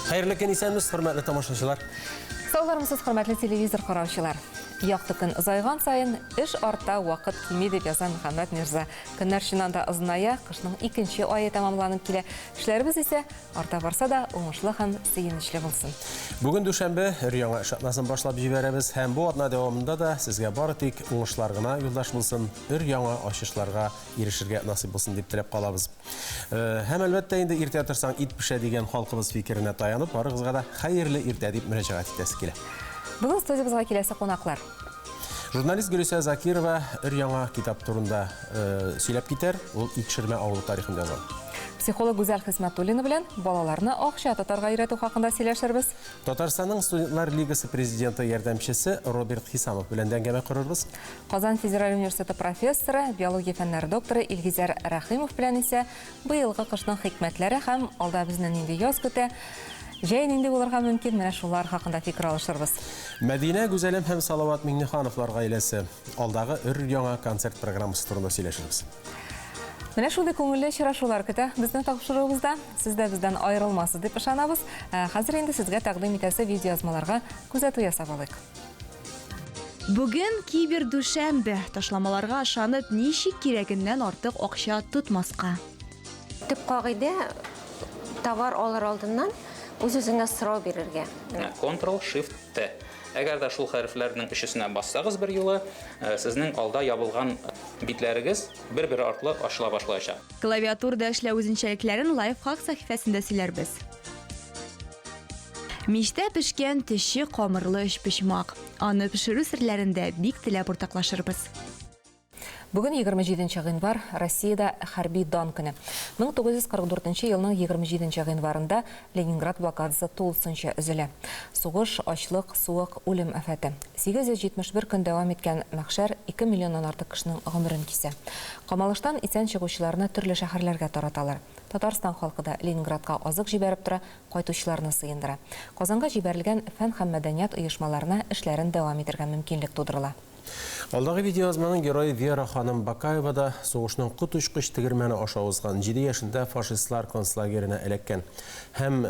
Хәерле көн, исәнмесез, хөрмәтле тамашачылар. Саулармысыз, хөрмәтле телевизор караучылар. Якты көн озайган саен, эш арта, вакыт кими, дип яза Мөхәммәт Мирза. Көннәр чыннан да озыная, кышның икенче ае тәмамланып килә. Эшләребез исә арта барса да, уңышлы һәм сөенечле булсын. Бүген дүшәмбе, өр-яңа эш атнасын башлап җибәрәбез һәм бу атна дәвамында да сезгә бары тик уңышлар гына юлдаш булсын, өр-яңа ачышларга ирешергә насыйп булсын дип теләп калабыз. Э, һәм әлбәттә инде иртә торсаң ит пешә дигән халкыбыз фикеренә таянып, барыгызга да хәерле иртә дип мөрәҗәгать итәсе килә. Бүген студиябезгә киләсе кунаклар. Журналист Гөлүсә Закирова өр-яңа китап турында э, сөйләп китәр. Ул Икшермә авылы тарихын язган. Психолог Гүзәл Хисмәтуллина белән балаларны акча тотарга өйрәтү хакында сөйләшербез. Татарстанның студентлар лигасы президенты ярдәмчесе Роберт Хисамов белән дә әңгәмә корырбыз. Казан федераль университеты профессоры, биология фәннәре докторы Илгизәр Рәхимов белән исә быелгы кышның хикмәтләре һәм алда безне нинди яз көтә, җәй нинди булырга мөмкин, менә шулар хакында фикер алышырбыз. Мәдинә, Гүзәлем һәм Салават Миңнехановлар гаиләсе алдагы өр-яңа концерт программасы турында сөйләшербез. Менә шундый күңелле очрашулар көтә безнең тапшыруыбызда. Сез дә бездән аерылмассыз дип ышанабыз. Ә хәзер инде сезгә тәкъдим итәсе видеоязмаларга күзәтү ясап алыйк. Бүген кибер дүшәмбе. Ташламаларга ышанып, ничек кирәгеннән артык акча тотмаска? Төп кагыйдә, товар алыр алдыннан үз-үзеңә сорау бирергә. Менә Ctrl, Shift, T. Әгәр дә шул хәрефләрнең өчесенә бассагыз берьюлы, сезнең алда ябылган битләрегез бер-бер артлы ачыла башлаячак. Клавиатурада эшләү үзенчәлекләрен Лайфхак сәхифәсендә сөйләрбез. Мичтә пешкән төче камырлы өчпочмак. Аны пешерү серләрен дә бик теләп уртаклашырбыз. Бүген 27 нче гыйнвар, Россиядә Хәрби дан көне. 1944 нче елның 27 нче гыйнварында Ленинград блокадасы тулысынча өзелә. Сугыш, ачлык, суык, үлем афәте. 871 көн дәвам иткән мәхшәр ике миллионнан артык кешенең гомерен кисә. Камалыштан исән чыгучыларны төрле шәһәрләргә тараталар. Татарстан халкы да Ленинградка азык җибәреп тора, кайтучыларны сыендыра. Казанга җибәрелгән фән һәм мәдәният оешмаларына эшләрен дәвам итәргә мөмкинлек тудырыла. Алдагы видеоязманың герое Вера ханым Бакаева да сугышның коточкыч тегермәне аша узган, җиде яшендә фашистлар концлагерена эләккән һәм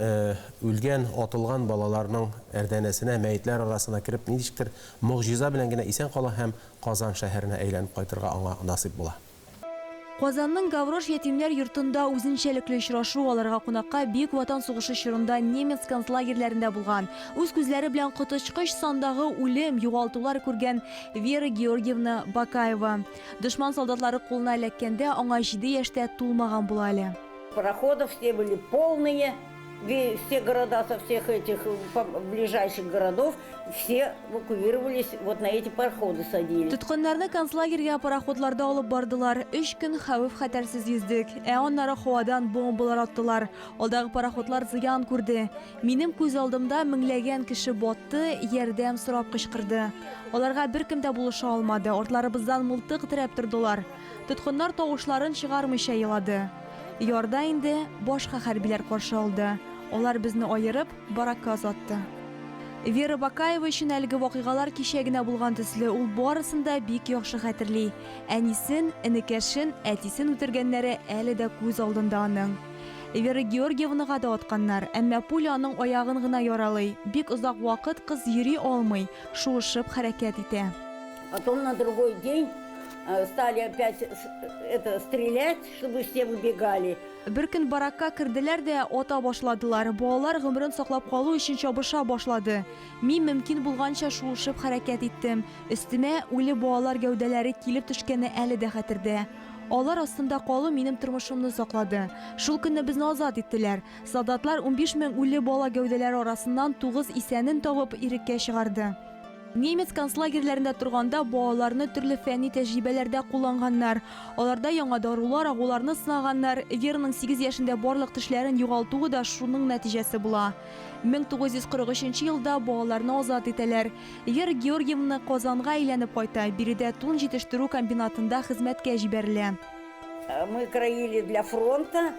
үлгән, атылган балаларның әрдәнәсенә, мәетләр арасына кереп, ничектер могҗиза белән генә исән кала һәм Казан шәһәренә әйләнеп кайтырга аңа насыйп була. Казанның Гаврош ятимнәр йортында үзенчәлекле очрашу, аларга кунакка Бөек Ватан сугышы чорында немец концлагерьләрендә булган, үз күзләре белән коточкыч сандагы үлем, югалтулар күргән Вера Георгиевна Бакаева. Дошман солдатлары кулына эләккәндә аңа җиде яшь тә тулмаган була әле. Пароходов все были полные, все города со всех этих ближайших городов все эвакуировались, вот на эти пароходы садились. Тоткыннарны концлагерьга пароходларда алып бардылар. Өч көн хәвеф-хәтәрсез йөздек. Ә аннары һавадан бомбалар аттылар. Алдагы пароходлар зыян күрде. Минем күз алдымда меңләгән кеше батты, ярдәм сорап кычкырды. Аларга беркем дә булыша алмады, артларыбыздан мылтык терәп тордылар. Тоткыннар тавышларын чыгармыйча елады. Ярда инде башка хәрбиләр каршы алды. Алар безне аерып, баракка озатты. Вера Бакаева өчен әлеге вакыйгалар кичә генә булган төсле, ул барысын да бик яхшы хәтерли. Әнисен, энекәшен, әтисен үтергәннәре әле дә күз алдында аның. Вера Георгиевнага да атканнар, әмма пуля аның аягын гына яралый. Бик озак вакыт кыз йөри алмый, шуышып хәрәкәт итә. Потом на другой день стали опять это стрелять, чтобы все выбегали. Бер көн баракка керделәр дә ата башладылар. Балалар гомерен саклап калу өчен чабыша башлады. Мин мөмкин булганча шуышып хәрәкәт иттем. Өстемә үле балалар гәүдәләре килеп төшкәне әле дә хәтердә. Алар астында калу минем тормышымны саклады. Шул көнне безне азат иттеләр. Солдатлар 15 мең үле бала гәүдәләре арасыннан тугыз исәнен табып, иреккә чыгарды. Немец концлагерьләрендә торганда балаларны төрле фәнни тәҗрибәләрдә кулланганнар. Аларда яңа дарулар, агуларны сынаганнар. Вераның сигез яшендә барлык тешләрен югалтуы да шуның нәтиҗәсе була. 1943 елда балаларны азат итәләр. Вера Георгиевна Казанга әйләнеп кайта, биредә тун җитештерү комбинатында хезмәткә җибәрелә. Мы кроили для фронта,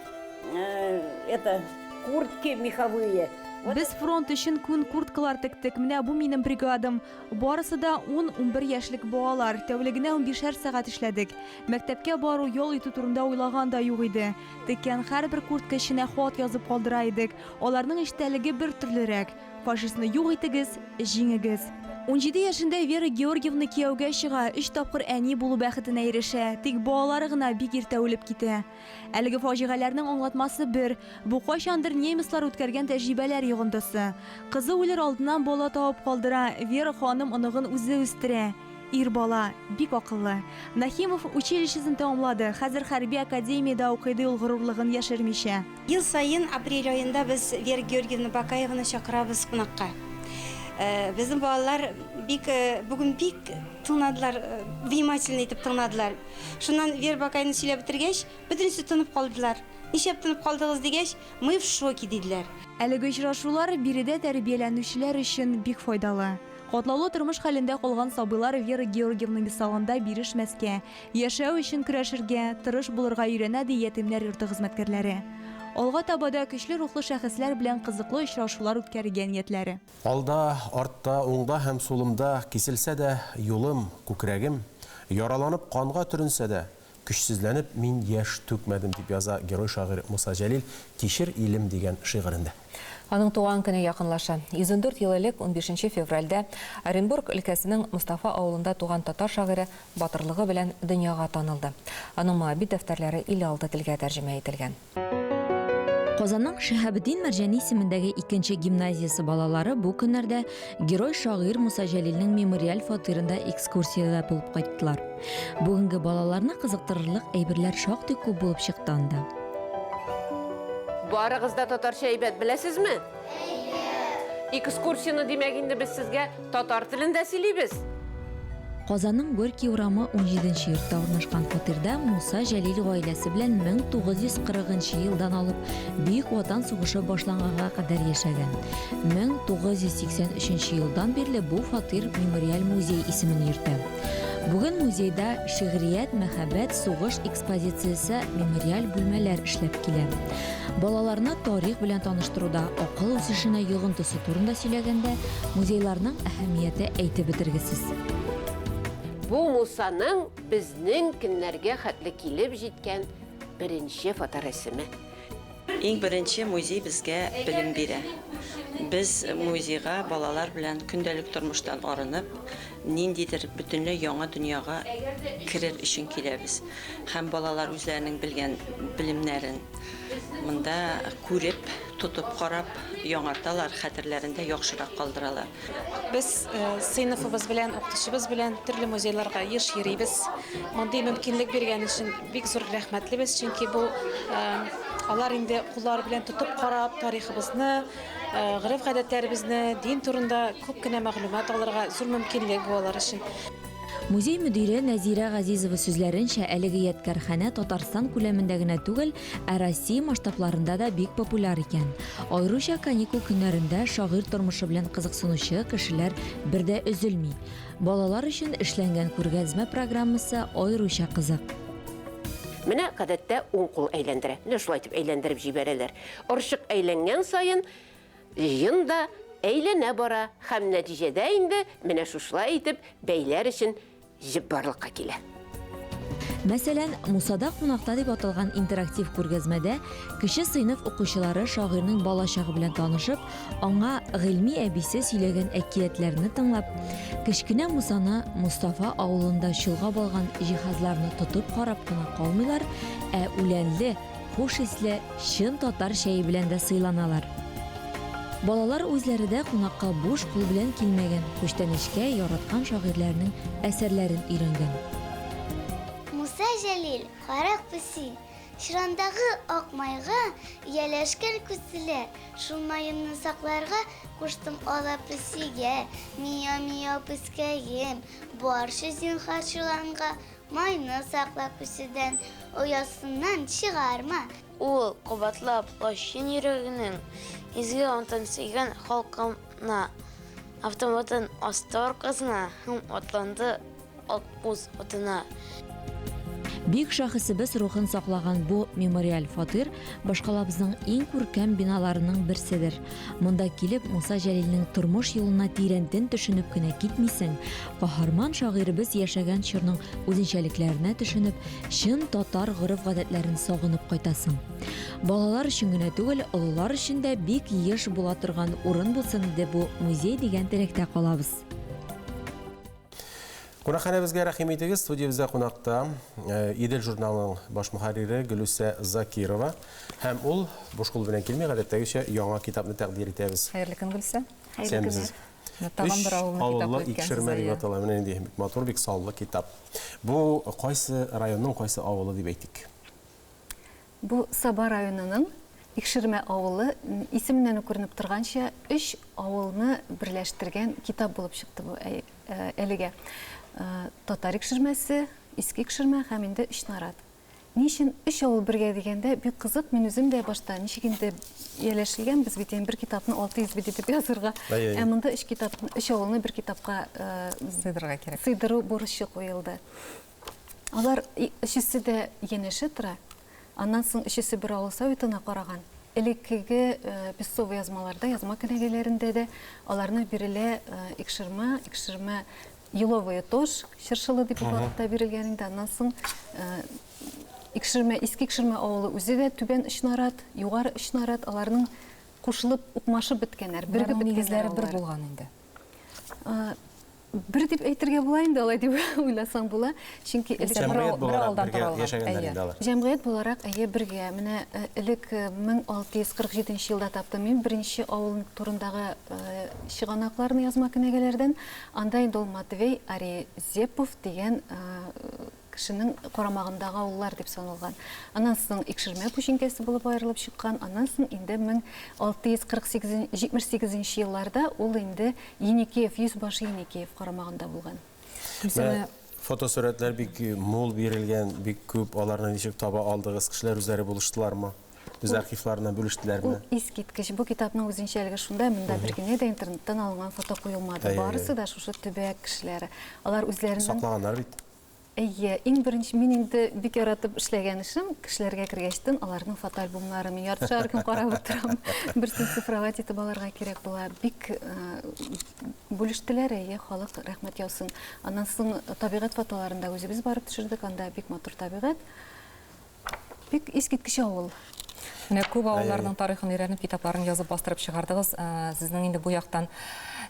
это куртки меховые. Без фронт өчен күн курткалар тектек. Менә бу минем бригадам. Барысы да 10-11 яшьлек балалар. Тәүлегенә унбишәр сәгать эшләдек. Мәктәпкә бару, ял итү турында уйлаган да юк иде. Теккән һәрбер куртка эченә хат язып калдыра идек. Аларның эчтәлеге бер төрлерәк, Фашистны юк итегез, җиңегез! 17 яшендә Вера Георгиевна кияүгә чыга, өч тапкыр әни булу бәхетенә ирешә. Тик балалары гына бик иртә үлеп китә. Әлеге фаҗигаләрнең аңлатмасы бер, бу кайчандыр немецлар үткәргән тәҗрибәләр йогынтысы. Кызы үлер алдыннан бала табып калдыра, Вера ханым оныгын үзе үстерә. Ир бала, бик акыллы. Нахимов училищесын тәмамлады, хәзер хәрби академиядә укый, ди ул горурлыгын яшермичә. Ел саен апрель аенда без Вера Георгиевна Бакаеваны чакырабыз кунакка. Безнең балалар бик бүген бик тыңладылар, внимательно итеп тыңладылар. Шуннан Вера бакайны сөйләп бетергәч, бөтенесе тынып калдылар. Нишләп тынып калдыгыз дигәч, мы в шоке диделәр. Әлеге очрашулар биредә тәрбияләнүчеләр өчен бик файдалы. Катлаулы тормыш хәлендә калган сабыйлар Вера Георгиевна мисалында бирешмәскә, яшәү өчен көрәшергә, тырыш булырга өйрәнә, ди ятимнәр йорты хезмәткәрләре. Алга таба да көчле рухлы шәхесләр белән кызыклы очрашулар үткәрергә ниятләре. Алда, артта, уңда һәм сулымда Киселсә дә юлым, күкрәгем, Яраланып канга төренсә дә, Көчсезләнеп мин яшь түкмәдем, дип яза герой-шагыйрь Муса Җәлил Кичер, илем дигән шигырендә. Аның туган көне якынлаша. 114 ел элек, унбишенче февральдә, Оренбург өлкәсенең Мостафа авылында туган татар шагыйре батырлыгы белән дөньяга танылды. Аның Моабит дәфтәрләре 56 телгә тәрҗемә ителгән. Казанның Шиһабетдин Мәрҗани исемендәге икенче гимназиясе балалары бу көннәрдә герой-шагыйрь Муса Җәлилнең мемориаль фатирында экскурсиядә булып кайттылар. Бүгенге балаларны кызыктырырлык әйберләр шактый күп булып чыкты анда. Барыгыз да татарча әйбәт беләсезме? Әйе. Экскурсияне, димәк, инде без сезгә татар телендә сөйлибез. Казанның Горький урамы унҗиденче йортта урнашкан фатирда Муса Җәлил гаиләсе белән 1940 нчы елдан алып Бөек Ватан сугышы башланганга кадәр яшәгән. 1983 елдан бирле бу фатир мемориаль музей исемен йөртә. Бүген музейда Шигърият, мәхәббәт, сугыш экспозициясе мемориаль бүлмәләр эшләп килә. Балаларны тарих белән таныштыруда, акыл үсешенә йогынтысы турында сөйләгәндә, музейларның әһәмияте әйтеп бетергесез. Бу Мусаның безнең көннәргә хәтле килеп җиткән беренче фоторәсеме. Иң беренче музей безгә белем бирә. Без музейга балалар белән көндәлек тормыштан арынып, ниндидер бөтенләй яңа дөньяга керер өчен киләбез. Һәм балалар үзләренең белгән белемнәрен монда күреп, тотып карап яңарталар, хәтерләрендә яхшырак калдыралар. Без сыйныфыбыз белән, укытучыбыз белән төрле музейларга еш йөрибез. Мондый мөмкинлек биргән өчен бик зур рәхмәтлебез, чөнки бу алар инде куллары белән тотып карап, тарихыбызны, гореф-гадәтләребезне, дин турында күп кенә мәгълүмат алырга зур мөмкинлек бу алар өчен. Музей мөдире Нәзирә Газизова сүзләренчә, әлеге ядкәрханә Татарстан күләмендә генә түгел, ә Россия масштабларында да бик популяр икән. Аеруча каникул көннәрендә шагыйрь тормышы белән кызыксынучы кешеләр бер дә өзелми. Балалар өчен эшләнгән күргәзмә программасы аеруча кызык. Менә, гадәттә, уң кул әйләндерә. Менә шулай итеп әйләндереп җибәрәләр. Орчык әйләнгән саен җыен да әйләнә бара һәм нәтиҗәдә инде менә шушылай итеп бәйләр өчен җеп барлыкка килә. Мәсәлән, Мусада кунакта дип аталган интерактив күргәзмәдә кече сыйныф укучылары шагыйрьнең балачагы белән танышып, аңа Гыйльми әбисе сөйләгән әкиятләрне тыңлап, кечкенә Мусаны Мостафа авылында чолгап алган җиһазларны тотып карап кына калмыйлар, ә үләнле, Хуш исле, чын татар чәе белән дә сыйланалар. Балалар үзләре дә кунакка буш кул белән килмәгән, күчтәнәчкә яраткан шагыйрьләренең әсәрләрен өйрәнгән. Муса Җәлил, карак песи, Чырандагы ак майга Ияләшкән күселәр, Шул маемны сакларга Куштым ала песигә. Мияу-мияу пескәем, Барчы зинһар чоланга, Майны сакла күседән, оясыннан чыгарма. Ул, кабатлап, лачын йөрәгенең изге антын сөйгән халкына автоматын асты аркасына һәм атланды Акбүз атына. Бөек шәхесебез рухын саклаган бу мемориаль фатир башкалабызның иң күркәм биналарының берседер. Монда килеп, Муса Җәлилнең тормыш юлына тирәнтен төшенеп кенә китмисең, каһарман шагыйребез яшәгән чорның үзенчәлекләренә төшенеп, чын татар гореф-гадәтләрен сагынып кайтасың. Балалар өчен генә түгел, олылар өчен дә бик еш була торган урын булсын иде бу музей дигән теләктә калабыз. Кунакханәбезгә рәхим итегез. Студиябездә кунакта э, Идел журналының баш мөхәррире Гөлүсә Закирова. Һәм ул буш кул белән килми, гадәттәгечә яңа китапны тәкъдир итәбез. Хәерле көн, Гөлүсә. Хәерле көннәр. Тагын бер авылны авыллы икшермә дип атала. Менә нинди бик матур, бик саллы китап. Бу кайсы районның кайсы авылы дип әйтик? Бу Саба районының Икшермә авылы, исеменнән үк күренеп торганча, өч авылны берләштергән китап булып чыкты бу әлегә. Татар Икшермәсе, Иске Икшермә һәм инде Өчнарат. Ни өчен өч авыл бергә дигәндә, бик кызык, мин үзем дә башта ничек инде ияләшелгән, без бит инде бер китапны 600 бит итеп язырга, ә монда өч китап, өч авылны бер китапка сыйдырырга кирәк. Сыйдыру бурычы куелды. Алар өчесе дә янәшә тора. Аннан соң өчесе бер авыл советына караган. Элеккеге Песцова язмаларда, язма кенәгәләрендә дә аларны бирелә Икшермә, Икшермә Еловая Тош, Чыршылы дип ул вакытта бирелгән инде. Аннан соң Икшермә, Иске Икшермә авылы үзе дә Түбән Өчнарат, Югары Өчнарат, аларның кушылып, укмашып беткәннәр, берегеп беткәннәр нигезләре бер булган инде. Бер дип әйтергә була инде, алай дип уйласаң була. Чөнки элек Җәмгыять буларак бергә яшәгәннәр инде алар. Җәмгыять буларак, әйе, бергә. Менә элек 1647 елда таптым мин беренче авыл турындагы чыганакларны язма кенәгәләрдән. Анда инде ул Матвей Арезепов дигән кешенең карамагындагы авыллар дип саналган. Аннан соң Икшермә пүчинкәсе булып аерылып чыккан. Аннан соң инде 1648 78 елларда ул инде Еникеев, йөзбашы Еникеев карамагында булган. Менә фотосурәтләр бик мул бирелгән, бик күп. Аларны ничек таба алдыгыз? Кешеләр үзләре булыштылармы? Үз архивларына бүлештеләрме? Ул искиткеч. Бу китапның үзенчәлеге шунда, монда бер генә дә интернеттан алынган фото куелмады. Барысы да шушы төбәк кешеләре. Алар үзләренең Саклаганнар бит. Әйе, иң беренче мин инде бик яратып эшләгән эшем, кешеләргә кергәчтен аларның фотоальбомнары. Мин яртышар көн карап утырам. Берсен цифровать итеп алырга кирәк була. Бик бүлештеләр, әйе, халык рәхмәт яусын. Аннан соң табигать фотоларын да үзебез барып төшердек. Анда бик матур табигать. Бик искиткеч авыл. Менә күп авылларның тарихын өйрәнеп, китапларын язып бастырып чыгардыгыз. Сезнең инде бу яктан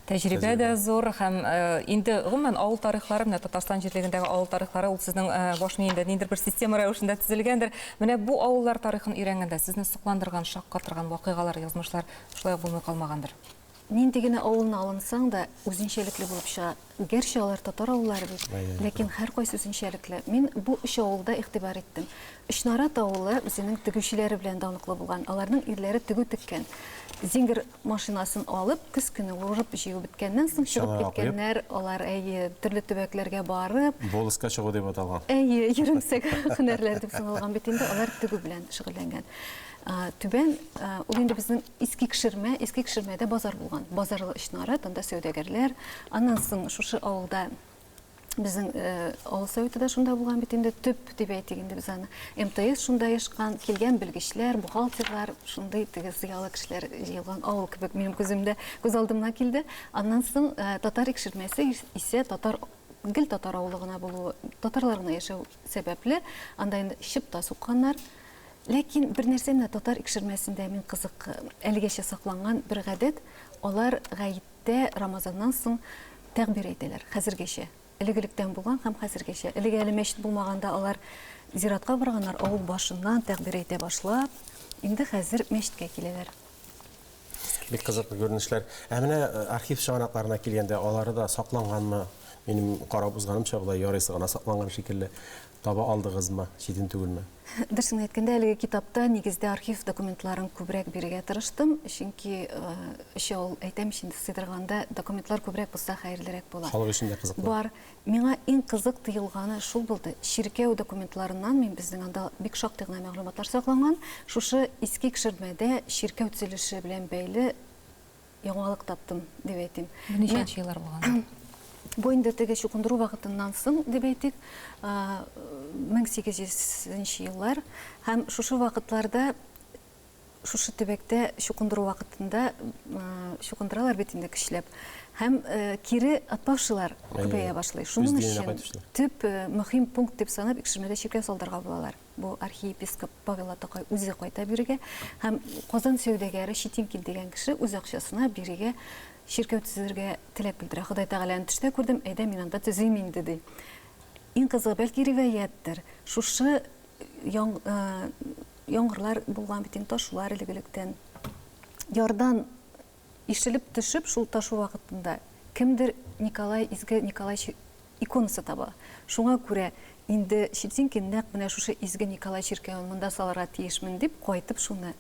тәҗрибә дә зур һәм инде гомумән авыл тарихлары, менә Татарстан җирлегендәге авыл тарихлары ул сезнең баш миендә ниндидер бер система рәвешендә төзелгәндер. Менә бу авыллар тарихын өйрәнгәндә сезне сокландырган, шаккатырган вакыйгалар, язмышлар шулай ук булмый калмагандыр. Нинди генә авылны алынсаң да, үзенчәлекле булып чыга. Гәрчә алар татар авыллары бит, ләкин һәркайсы үзенчәлекле. Мин бу өч авылда игътибар иттем. Өчнарат авылы үзенең тегүчеләре белән данлыклы булган. Аларның ирләре тегү теккән. Зингер машинасын алып, көз көне урып-җыю беткәннән соң чыгып киткәннәр. Алар, әйе, төрле төбәкләргә барып. Волоска чыгу дип аталган. Әйе, йөремсәк һөнәрләр дип саналган бит инде. Алар тегү белән шөгыльләнгән. Түбән, ул инде безнең Иске Икшермә, Иске Икшермәдә базар булган. Базарлы Өчнарат, анда сәүдәгәрләр. Аннан соң шушы авылда безнең авыл советы да шунда булган бит инде, төп дип әйтик инде без аны. МТС шунда оешкан, килгән белгечләр, бухгалтерлар, шундый теге зыялы кешеләр җыелган авыл кебек минем күземдә, күз алдымна килде. Аннан соң Татар Икшермәсе исә татар гел татар авылы гына булуы, татарлар гына яшәү сәбәпле, анда инде чыпта сукканнар. Ләкин бер нәрсә менә татар икшермәсендә мин кызык, әлегәчә сакланган бер гадәт, алар гаеттә Рамазаннан соң тәкъбир әйтәләр, хәзергәчә. Элек-электән булган һәм хәзергәчә. Элек әле мәчет булмаганда алар зиратка барганнар, авыл башыннан тәкъбир әйтә башлап, инде хәзер мәчеткә киләләр. Бик кызыклы күренешләр. Ә менә архив чыганакларына килгәндә, алары да сакланганмы? Минем карап узганымча, болай ярыйсы гына сакланган шикелле. Таба алдыгызмы? Читен түгелме? Дөресен әйткәндә, әлеге китапта нигездә архив документларын күбрәк бирергә тырыштым, чөнки өч авыл әйтәм ич инде, сыйдырганда документлар күбрәк булса хәерлерәк була. Халык өчен дә кызыклы. Бар. Миңа иң кызык тоелганы шул булды, чиркәү документларыннан мин, безнең анда бик шактый гына мәгълүматлар сакланган, шушы Иске Икшермәдә чиркәү төзелеше белән бәйле яңалык таптым, дип әйтим. Бу ничәнче еллар булган? Бу инде теге чукындыру вакытыннан соң, дип әйтик, 1800 нче еллар. Һәм шушы вакытларда, шушы төбәктә чукындыру вакытында чукындыралар бит инде көчләп. Һәм кире отпавшилар күбәя башлый. Шуның өчен төп мөһим пункт дип санап, Икшермәдә чиркәү салдырырга булалар. Бу архиепископ Павел атакай үзе кайта бирегә һәм Казан сәүдәгәре Щетинкин дигән кеше үз акчасына бирегә чиркәү төзергә теләк белдерә. Ходай Тәгаләне төштә күрдем, әйдә мин анда төзим инде, ди. Иң кызыгы, бәлки риваятьтер, шушы яңгырлар булган бит инде, ташулар элек-электән. Ярдан Ишелеп төшеп, шул ташу вакытында кемдер Николай, изге Николай иконасы таба. Шуңа күрә инде Щетинкин нәкъ менә шушы изге Николай чиркәвен монда салырга тиешмен дип, кайтып шуны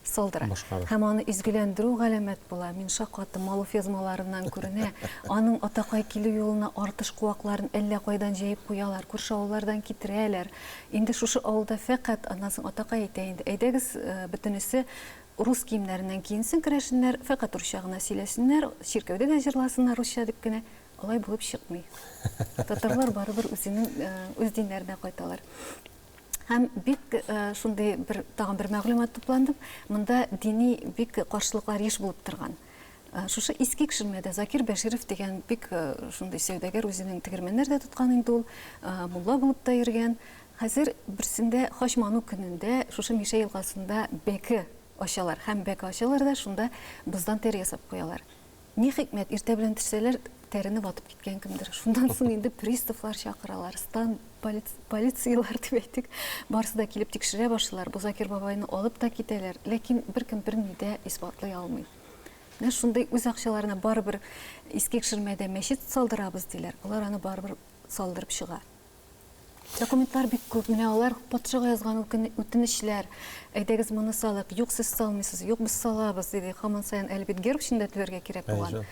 салдыра. Башкара. Һәм аны изгеләндерү галәмәт була. Мин шаккаттым, Малов язмаларыннан күренә. Аның атакай килү юлына артыш куакларын әллә кайдан җәеп куялар, күрше авыллардан китерәләр. Инде шушы авылда фәкать, аннан соң атакай әйтә инде, әйдәгез, бөтенесе Рус киемнәреннән киенсен керәшеннәр, фәкать русча гына сөйләсеннәр, чиркәүдә дә җырласыннар русча дип кенә, алай булып чыкмый. Татарлар барыбер үзенең үз диннәренә кайталар. Һәм бик шундый бер тагын бер мәгълүмат тупландым. Монда дини бик каршылыклар еш булып торган. Шушы Иске Икшермәдә Закир Бәширов дигән бик шундый сәүдәгәр үзенең тегермәннәр дә тоткан инде ул, мулла булып та йөргән. Хәзер берсендә хач ману көнендә шушы Мишә елгасында бәке ачалар һәм бәке ачалар да шунда боздан тәре ясап куялар. Ни хикмәт, иртә белән төшсәләр, тәрене ватып киткән кемдер. Шуннан соң инде приставлар чакыралар, стан полицияләр дип әйтик, барысы да килеп тикшерә башлыйлар, бу Закир бабайны алып та китәләр, ләкин беркем берни дә исбатлый алмый. Менә шундый үз акчаларына барыбер Иске Икшермәдә мәчет салдырабыз диләр, алар аны барыбер салдырып чыга. Документлар бик күп, менә алар патшага язган үтенечләр, әйдәгез моны салыйк, юк сез салмыйсыз, юк без салабыз, диде, һаман саен әле бит герб өчен дә түләргә кирәк булган.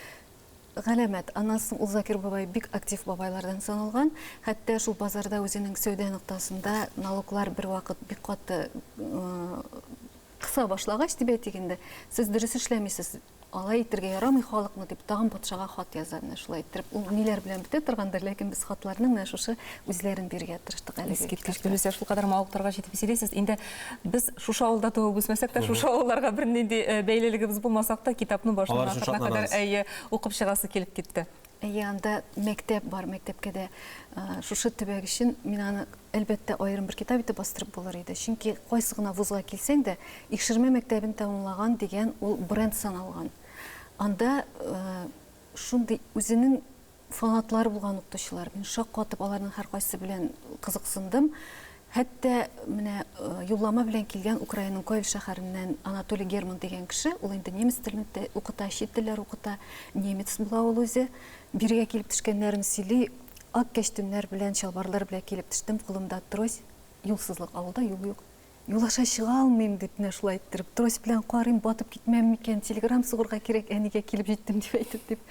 Галәмәт. Аннан соң ул Закир бабай бик актив бабайлардан саналган. Хәтта шул базарда үзенең сәүдә ноктасында налоглар бервакыт бик каты кыса башлагач, дип әйтик инде, сез дөрес эшләмисез, алай итергә ярамый халыкны, дип тагын патшага хат яза. Менә шулай иттереп, ул ниләр белән бетә торгандыр, ләкин без хатларның менә шушы үзләрен бирергә тырыштык әлеге Искиткеч, Гөлүсә, шулкадәр мавыктыргыч итеп сөйлисез. Инде без шушы авылда туып үсмәсәк тә, шушы авылларга бернинди бәйлелегебез булмасак та, китапны башыннан ахырына кадәр, әйе, укып чыгасы килеп китте. Әйе, анда мәктәп бар, мәктәпкә дә шушы төбәк өчен мин аны, әлбәттә, аерым бер китап итеп бастырып булыр иде. Чөнки кайсы гына вузга килсәң дә, Икшермә мәктәбен тәмамлаган дигән ул бренд саналган. Анда шундый үзенең Фанатлары булган укытучылар. Мин шаккатып аларның һәркайсы белән кызыксындым. Хәтта менә юллама белән килгән Украинаның Ковель шәһәреннән Анатолий Герман дигән кеше, ул инде немец телен укыта, чит телләр укыта, немец була ул үзе. Бирегә килеп төшкәннәрен сөйли, ак кәчтүмнәр белән, чалбарлар белән килеп төштем, кулымда трость, юлсызлык, авылда юл юк. Юл аша чыга алмыйм, дип, менә шулай иттереп, трость белән карыйм, батып китмәм микән, телеграм сугырга кирәк, әнигә килеп җиттем, дип әйтеп, дип.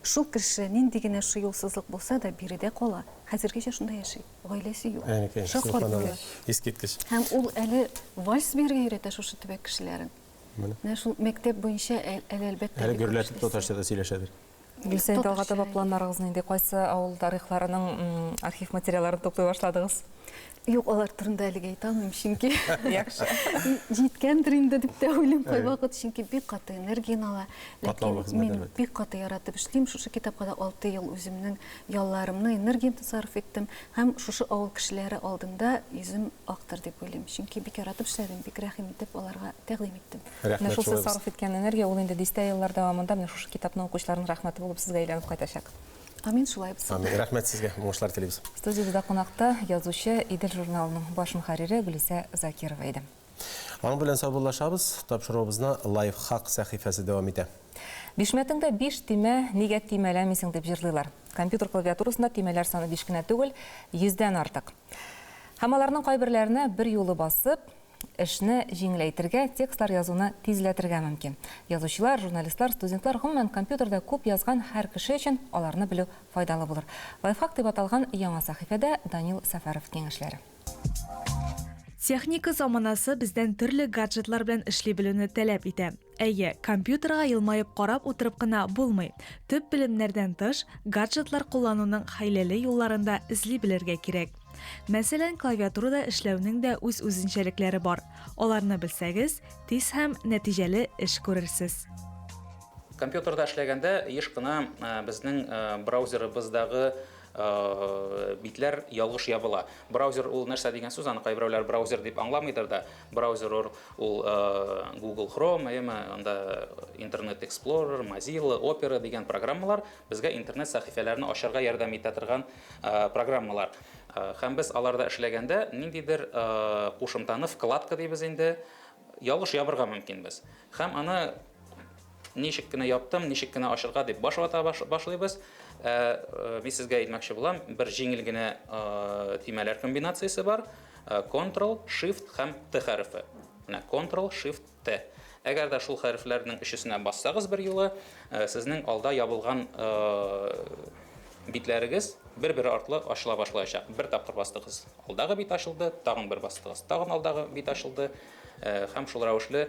Шул кеше, нинди генә шул юлсызлык булса да, биредә кала. Хәзергәчә шунда яши. Гаиләсе юк. Әнекәй, Шаккатмалы. Искиткеч. Һәм ул әле вальс биергә өйрәтә шушы төбәк кешеләрен. Менә. Менә шул мәктәп буенча әле, әлбәттә, Әле гөрләтеп татарча да сөйләшәдер. Гөлсә, инде алга таба планнарыгыз нинди? Кайсы авыл тарихларының архив материалларын туплый башладыгыз? Юк, алар турында әлегә әйтә алмыйм, чөнки Яхшы. җиткәндер инде дип тә уйлыйм кайвакыт, чөнки бик каты энергияне ала. Катлаулы Ләкин хезмәт, мин әлбәттә. бик каты яратып эшлим. Шушы китапка да 6 ел үземнең ялларымны, энергиямне сарыф иттем. Һәм шушы авыл кешеләре алдында йөзем актыр дип уйлыйм. Чөнки бик яратып эшләдем, бик рәхим итеп аларга тәкъдим иттем. Менә шул сез сарыф иткән энергия, ул инде дистә еллар дәвамында менә шушы китапны укучыларның рәхмәте булып сезгә әйләнеп кайтачак. Амин, шулай булсын. Амин. Рәхмәт сезгә, уңышлар телибез. Студиябездә кунакта язучы, Идел журналының баш мөхәррире Гөлүсә Закирова иде. Аның белән саубуллашабыз. Тапшыруыбызны Лайфхак сәхифәсе дәвам итә. Бишмәтеңдә биш төймә, нигә төймәләмисең, дип җырлыйлар. Компьютер клавиатурасында төймәләр саны биш кенә түгел, йөздән артык. Һәм аларның кайберләренә берьюлы басып, Эшне җиңеләйтергә, текстлар язуны тизләтергә мөмкин. Язучылар, журналистлар, студентлар, гомумән, компьютерда күп язган һәр кеше өчен аларны белү файдалы булыр. Лайфхак дип аталган яңа сәхифәдә Данил Сәфәров киңәшләре. Техника заманасы бездән төрле гаджетлар белән эшли белүне таләп итә. Әйе, компьютерга елмаеп карап утырып кына булмый. Төп белемнәрдән тыш, гаджетлар куллануның хәйләле юлларын да эзли белергә кирәк. Мәсәлән, клавиатурада эшләүнең дә үз үзенчәлекләре бар. Аларны белсәгез, тиз һәм нәтиҗәле эш күрерсез. Компьютерда эшләгәндә еш кына безнең браузерыбыздагы битләр ялгыш ябыла. Браузер ул нәрсә дигән сүз, аны кайберәүләр браузер дип аңламыйдыр да. Браузер ул Google Chrome, әйеме, анда Internet Explorer, Mozilla, Opera дигән программалар безгә интернет сәхифәләрен ачарга ярдәм итә торган программалар. Һәм без аларда эшләгәндә ниндидер кушымтаны, вкладка дибез инде, ялгыш ябырга мөмкинбез. Һәм аны ничек кенә яптым, ничек кенә ачырга дип баш вата башлыйбыз. Ә, мин сезгә әйтмәкче булам, бер җиңел генә төймәләр комбинациясе бар. Ctrl, Shift һәм T хәрефе. Менә Ctrl, Shift, T. Әгәр дә шул хәрефләрнең өчесенә бассагыз бер юлы, сезнең алда ябылган битләрегез бер-бер артлы ачыла башлаячак. Бер тапкыр бастыгыз, алдагы бит ачылды, тагын бер бастыгыз, тагын алдагы бит ачылды. Һәм шул рәвешле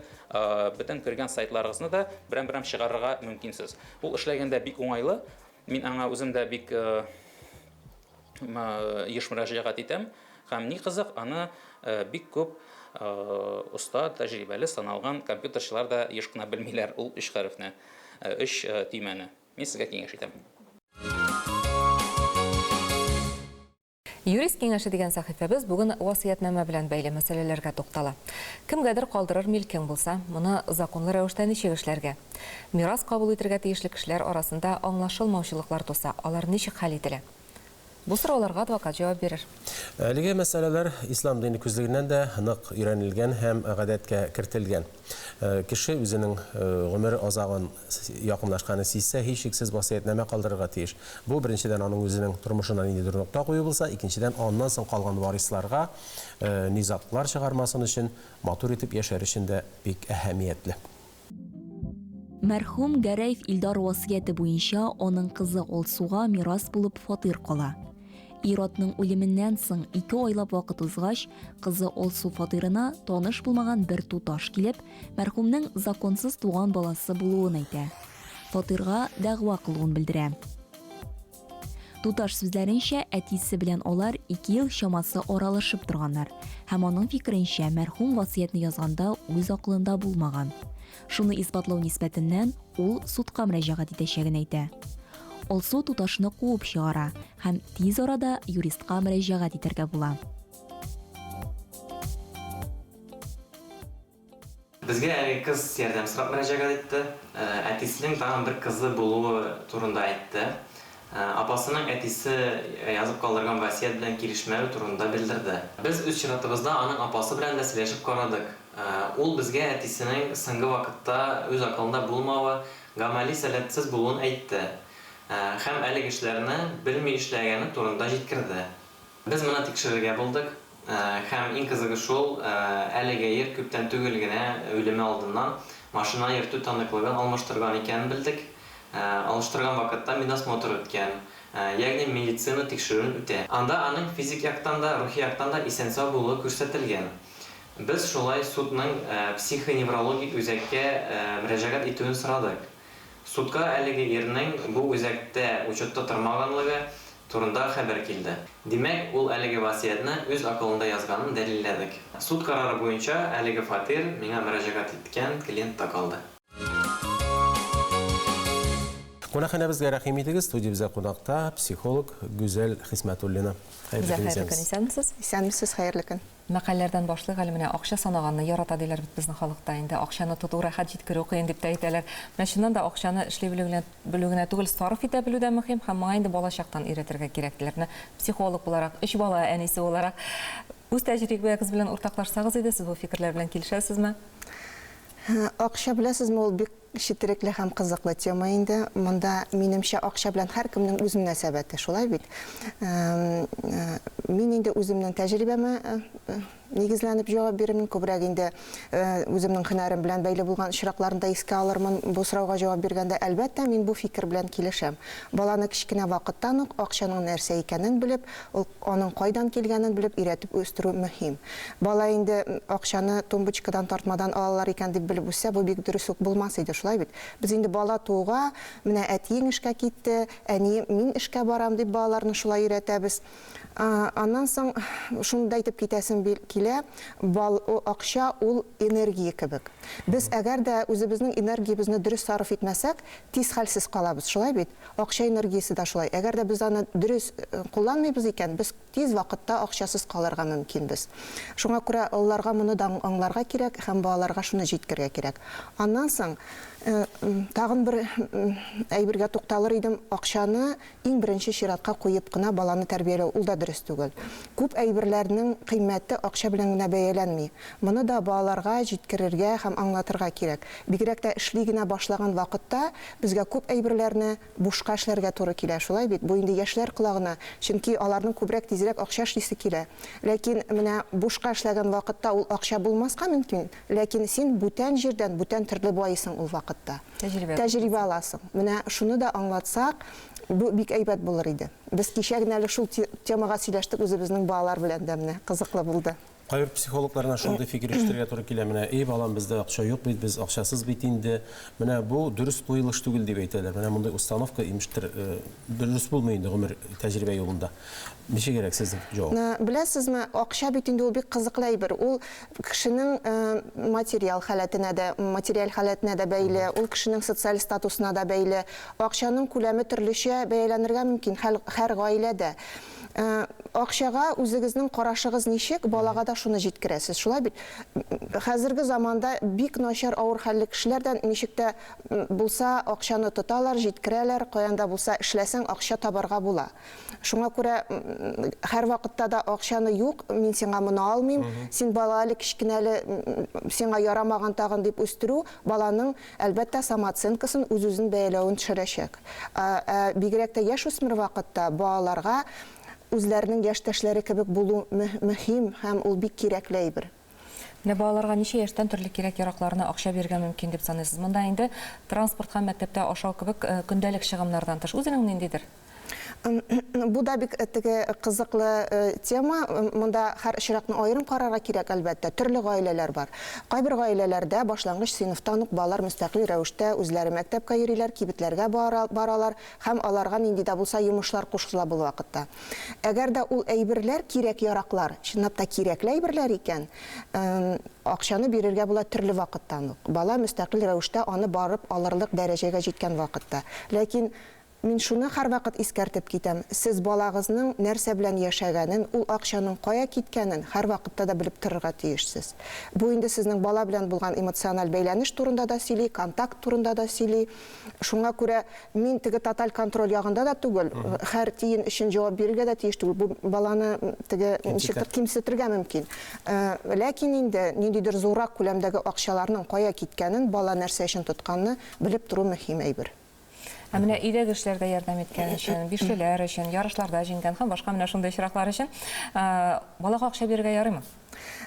бөтен кергән сайтларыгызны да берәм-берәм чыгарырга мөмкинсез. Ул эшләгәндә бик уңайлы. Мин аңа үзем дә бик еш мөрәҗәгать итәм. Һәм ни кызык, аны бик күп оста, тәҗрибәле саналган компьютерчылар да еш кына белмиләр ул өч хәрефне, өч төймәне. Мин сезгә киңәш итәм. Юрист киңәше дигән сәхифәбез бүген васыятьнамә белән бәйле мәсьәләләргә туктала. Кемгәдер калдырыр милкең булса, моны законлы рәвештә ничек эшләргә? Мирас кабул итергә тиешле кешеләр арасында аңлашылмаучылыклар туса, алар ничек хәл ителә? Бу сорауларга адвокат җавап бирер. Әлеге мәсьәләләр ислам дине күзлегеннән дә нык өйрәнелгән һәм гадәткә кертелгән. Кеше үзенең гомер азагын якынлашканын сизсә, һичшиксез васыятьнамә калдырырга тиеш. Бу, беренчедән, аның үзенең тормышына ниндидер нокта кую булса, икенчедән, аннан соң калган варисларга низаглар чыгармасын өчен, матур итеп яшәр өчен дә бик әһәмиятле. Мәрхүм Гәрәев Илдар васыяте буенча аның кызы Алсуга мирас булып фатир кала. Ир-атның үлеменнән соң ике айлап вакыт узгач, кызы Алсу фатирына таныш булмаган бер туташ килеп, мәрхүмнең законсыз туган баласы булуын әйтә. Фатирга дәгъва кылуын белдерә. Туташ сүзләренчә, әтисе белән алар ике ел чамасы аралашып торганнар һәм аның фикеренчә, мәрхүм васыятьне язганда үз акылында булмаган. Шуны исбатлау нисбәтеннән ул судка мөрәҗәгать итәчәген әйтә. Алсу туташны куып чыгара һәм тиз арада юристка мөрәҗәгать итәргә була. Безгә әлеге кыз ярдәм сорап мөрәҗәгать итте. Әтисенең тагын бер кызы булуы турында әйтте. Апасының әтисе язып калдырган васыять белән килешмәве турында белдерде. Без үз чиратыбызда аның апасы белән дә сөйләшеп карадык. Ул безгә әтисенең соңгы вакытта үз акылында булмавы, гамәли сәләтсез булуын әйтте. Һәм әлеге эшләрне белми эшләгәне турында җиткерде. Без моны тикшерергә булдык. Һәм иң кызыгы шул, әлеге ир күптән түгел генә үлеме алдыннан машина йөртү таныклыгын алмаштырган икәнен белдек. Алыштырган вакытта медосмотр үткән, ягъни медицина тикшерүен үтә. Анда аның физик яктан да, рухи яктан да исән-сау булуы күрсәтелгән. Без шулай судның психоневрологик үзәккә мөрәҗәгать итүен сорадык. Судка әлеге ирнең бу үзәктә учетта тормаганлыгы турында хәбәр килде. Димәк, ул әлеге васыятьне үз акылында язганын дәлилләдек. Суд карары буенча әлеге фатир миңа мөрәҗәгать иткән клиентта калды. Кунакханәбезгә рәхим итегез, студиябездә кунакта психолог Гүзәл Хисмәтуллина. Хәерле көн, исәнмесез. Исәнмесез, хәерле көн. Мәкальләрдән башлыйк әле менә, акча санаганны ярата диләр бит безнең халыкта инде, акчаны тоту рәхәт, җиткерү кыен дип тә әйтәләр. Менә чыннан да акчаны эшли белү генә белү генә түгел, сарыф итә белү дә мөһим һәм моңа инде балачактан өйрәтергә кирәк диләр. Менә психолог буларак, өч бала әнисе буларак, үз тәҗрибәгез белән уртаклашсагыз иде, сез бу фикерләр белән килешәсезме? Акча, беләсезме, ул бик. четерекле һәм кызыклы тема инде. Монда, минемчә, акча белән һәркемнең үз мөнәсәбәте, шулай бит? Мин инде үземнең тәҗрибәмә нигезләнеп җавап бирермен, күбрәк инде үземнең һөнәрем белән бәйле булган очракларны да искә алырмын. Бу сорауга җавап биргәндә, әлбәттә, мин бу фикер белән килешәм. Баланы кечкенә вакыттан ук акчаның нәрсә икәнен белеп, ул аның кайдан килгәнен белеп өйрәтеп үстерү мөһим. Бала инде акчаны тумбочкадан, тартмадан алалар икән дип белеп үссә, бу бик дөрес үк булмас иде, шулай бит? Без инде бала тууга, менә әтиең эшкә китте, әнием, мин эшкә барам дип балаларны шулай өйрәтәбез. Аннан соң шуны да әйтеп китәсем килә, бал, акча ул энергия кебек. Без әгәр дә үзебезнең энергиябезне дөрес сарыф итмәсәк, тиз хәлсез калабыз, шулай бит? Акча энергиясе дә шулай. Әгәр дә без аны дөрес кулланмыйбыз икән, без тиз вакытта акчасыз калырга мөмкинбез. Шуңа күрә олыларга моны да аңларга кирәк һәм балаларга шуны җиткерергә кирәк. Аннан соң тагын бер әйбергә тукталыр идем, акчаны иң беренче чиратка куеп кына баланы тәрбияләү ул да дөрес түгел. Күп әйберләрнең кыйммәте акча белән генә бәяләнми. Моны да балаларга җиткерергә һәм аңлатырга кирәк. Бигрәк тә эшли генә башлаган вакытта безгә күп әйберләрне бушка эшләргә туры килә, шулай бит? Бу инде яшьләр колагына, чөнки аларның күбрәк тизрәк акча эшлисе килә. Ләкин менә бушка эшләгән вакытта ул акча булмаска мөмкин, ләкин син бүтән җирдән бүтән төрле байыйсың ул вакытта. Тәҗрибә. Тәҗрибә аласың. Менә шуны да аңлатсак, бу бик әйбәт булыр иде. Без кичә генә әле шул темага сөйләштек үзебезнең балалар белән дә менә, кызыклы булды. Кайбер психологлардан шундый фикер ишетергә туры килә, менә, эй, балам, бездә акча юк бит, без акчасыз бит инде. Менә бу дөрес куелыш түгел дип әйтәләр. Менә мондый установка, имештер, дөрес булмый инде гомер тәҗрибә юлында. Ничегрәк сезнең җавап? Беләсезме, акча бит инде ул бик кызыклы әйбер. Ул кешенең материал халәтенә дә, материаль халәтенә дә бәйле, ул кешенең социаль статусына да бәйле. Акчаның күләме төрлечә бәяләнергә мөмкин һәр гаиләдә. Акчага үзегезнең карашыгыз ничек, балага да шуны җиткерәсез. Шулай бит? Хәзерге заманда бик начар авыр хәлле кешеләр дә ничек тә булса акчаны тоталар, җиткерәләр, каян да булса эшләсәң акча табарга була. Шуңа күрә һәрвакытта да акчаны юк, мин сиңа моны алмыйм, син бала әле кечкенә әле, сиңа ярамаган тагын дип үстерү баланың Әлбәттә, самооценкасын, үз-үзен бәяләвен төшерәчәк. Ә бигрәк тә яшүсмер вакытта балаларга үзләренең яшьтәшләре кебек булу мөһим һәм ул бик кирәкле әйбер. Менә балаларга ничә яшьтән төрле кирәк-яракларына акча бирергә мөмкин дип саныйсыз? Монда инде транспорт һәм мәктәптә ашау кебек көндәлек чыгымнардан тыш үзенең ниндидер Бу да бик теге кызыклы тема. Монда һәр очракны аерым карарга кирәк, әлбәттә. Төрле гаиләләр бар. Кайбер гаиләләрдә башлангыч сыйныфтан ук балалар мөстәкыйль рәвештә үзләре мәктәпкә йөриләр, кибетләргә баралар һәм аларга нинди дә булса йомышлар кушыла бу вакытта. Әгәр дә ул әйберләр кирәк-яраклар, чынлап та кирәкле әйберләр икән, акчаны бирергә була төрле вакыттан ук. Бала мөстәкыйль рәвештә аны барып алырлык дәрәҗәгә җиткән вакытта. Ләкин Мин шуны һәрвакыт искәртеп китәм, сез балагызның нәрсә белән яшәгәнен, ул акчаның кая киткәнен һәрвакытта да белеп торырга тиешсез. Бу инде сезнең бала белән булган эмоциональ бәйләнеш турында да сөйли, контакт турында да сөйли. Шуңа күрә мин теге тоталь контроль ягында да түгел, һәр тиен өчен җавап бирергә дә тиеш түгел. Бу баланы теге ничектер кимсетергә мөмкин. Ләкин инде ниндидер зуррак күләмдәге акчаларның кая киткәнен, бала нәрсә өчен тотканны белеп тору мөһим әйбер. Ә менә өйдәге эшләрдә ярдәм иткән өчен, бишлеләр өчен, ярышларда җиңгән һәм башка менә шундый очраклар өчен балага акча бирергә ярыймы?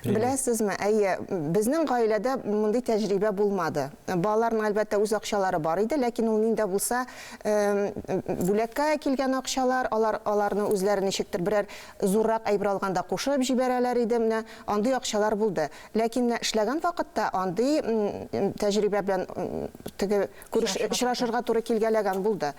Беләсезме, әйе, безнең гаиләдә мондый тәҗрибә булмады. Балаларның, әлбәттә, үз акчалары бар иде, ләкин ул нинди дә булса бүләккә килгән акчалар, алар аларны үзләре ничектер берәр зуррак әйбер алганда кушып җибәрәләр иде, менә андый акчалар булды. Ләкин менә эшләгән вакытта андый тәҗрибә белән теге Күреш, очрашырга туры килгәләгән булды.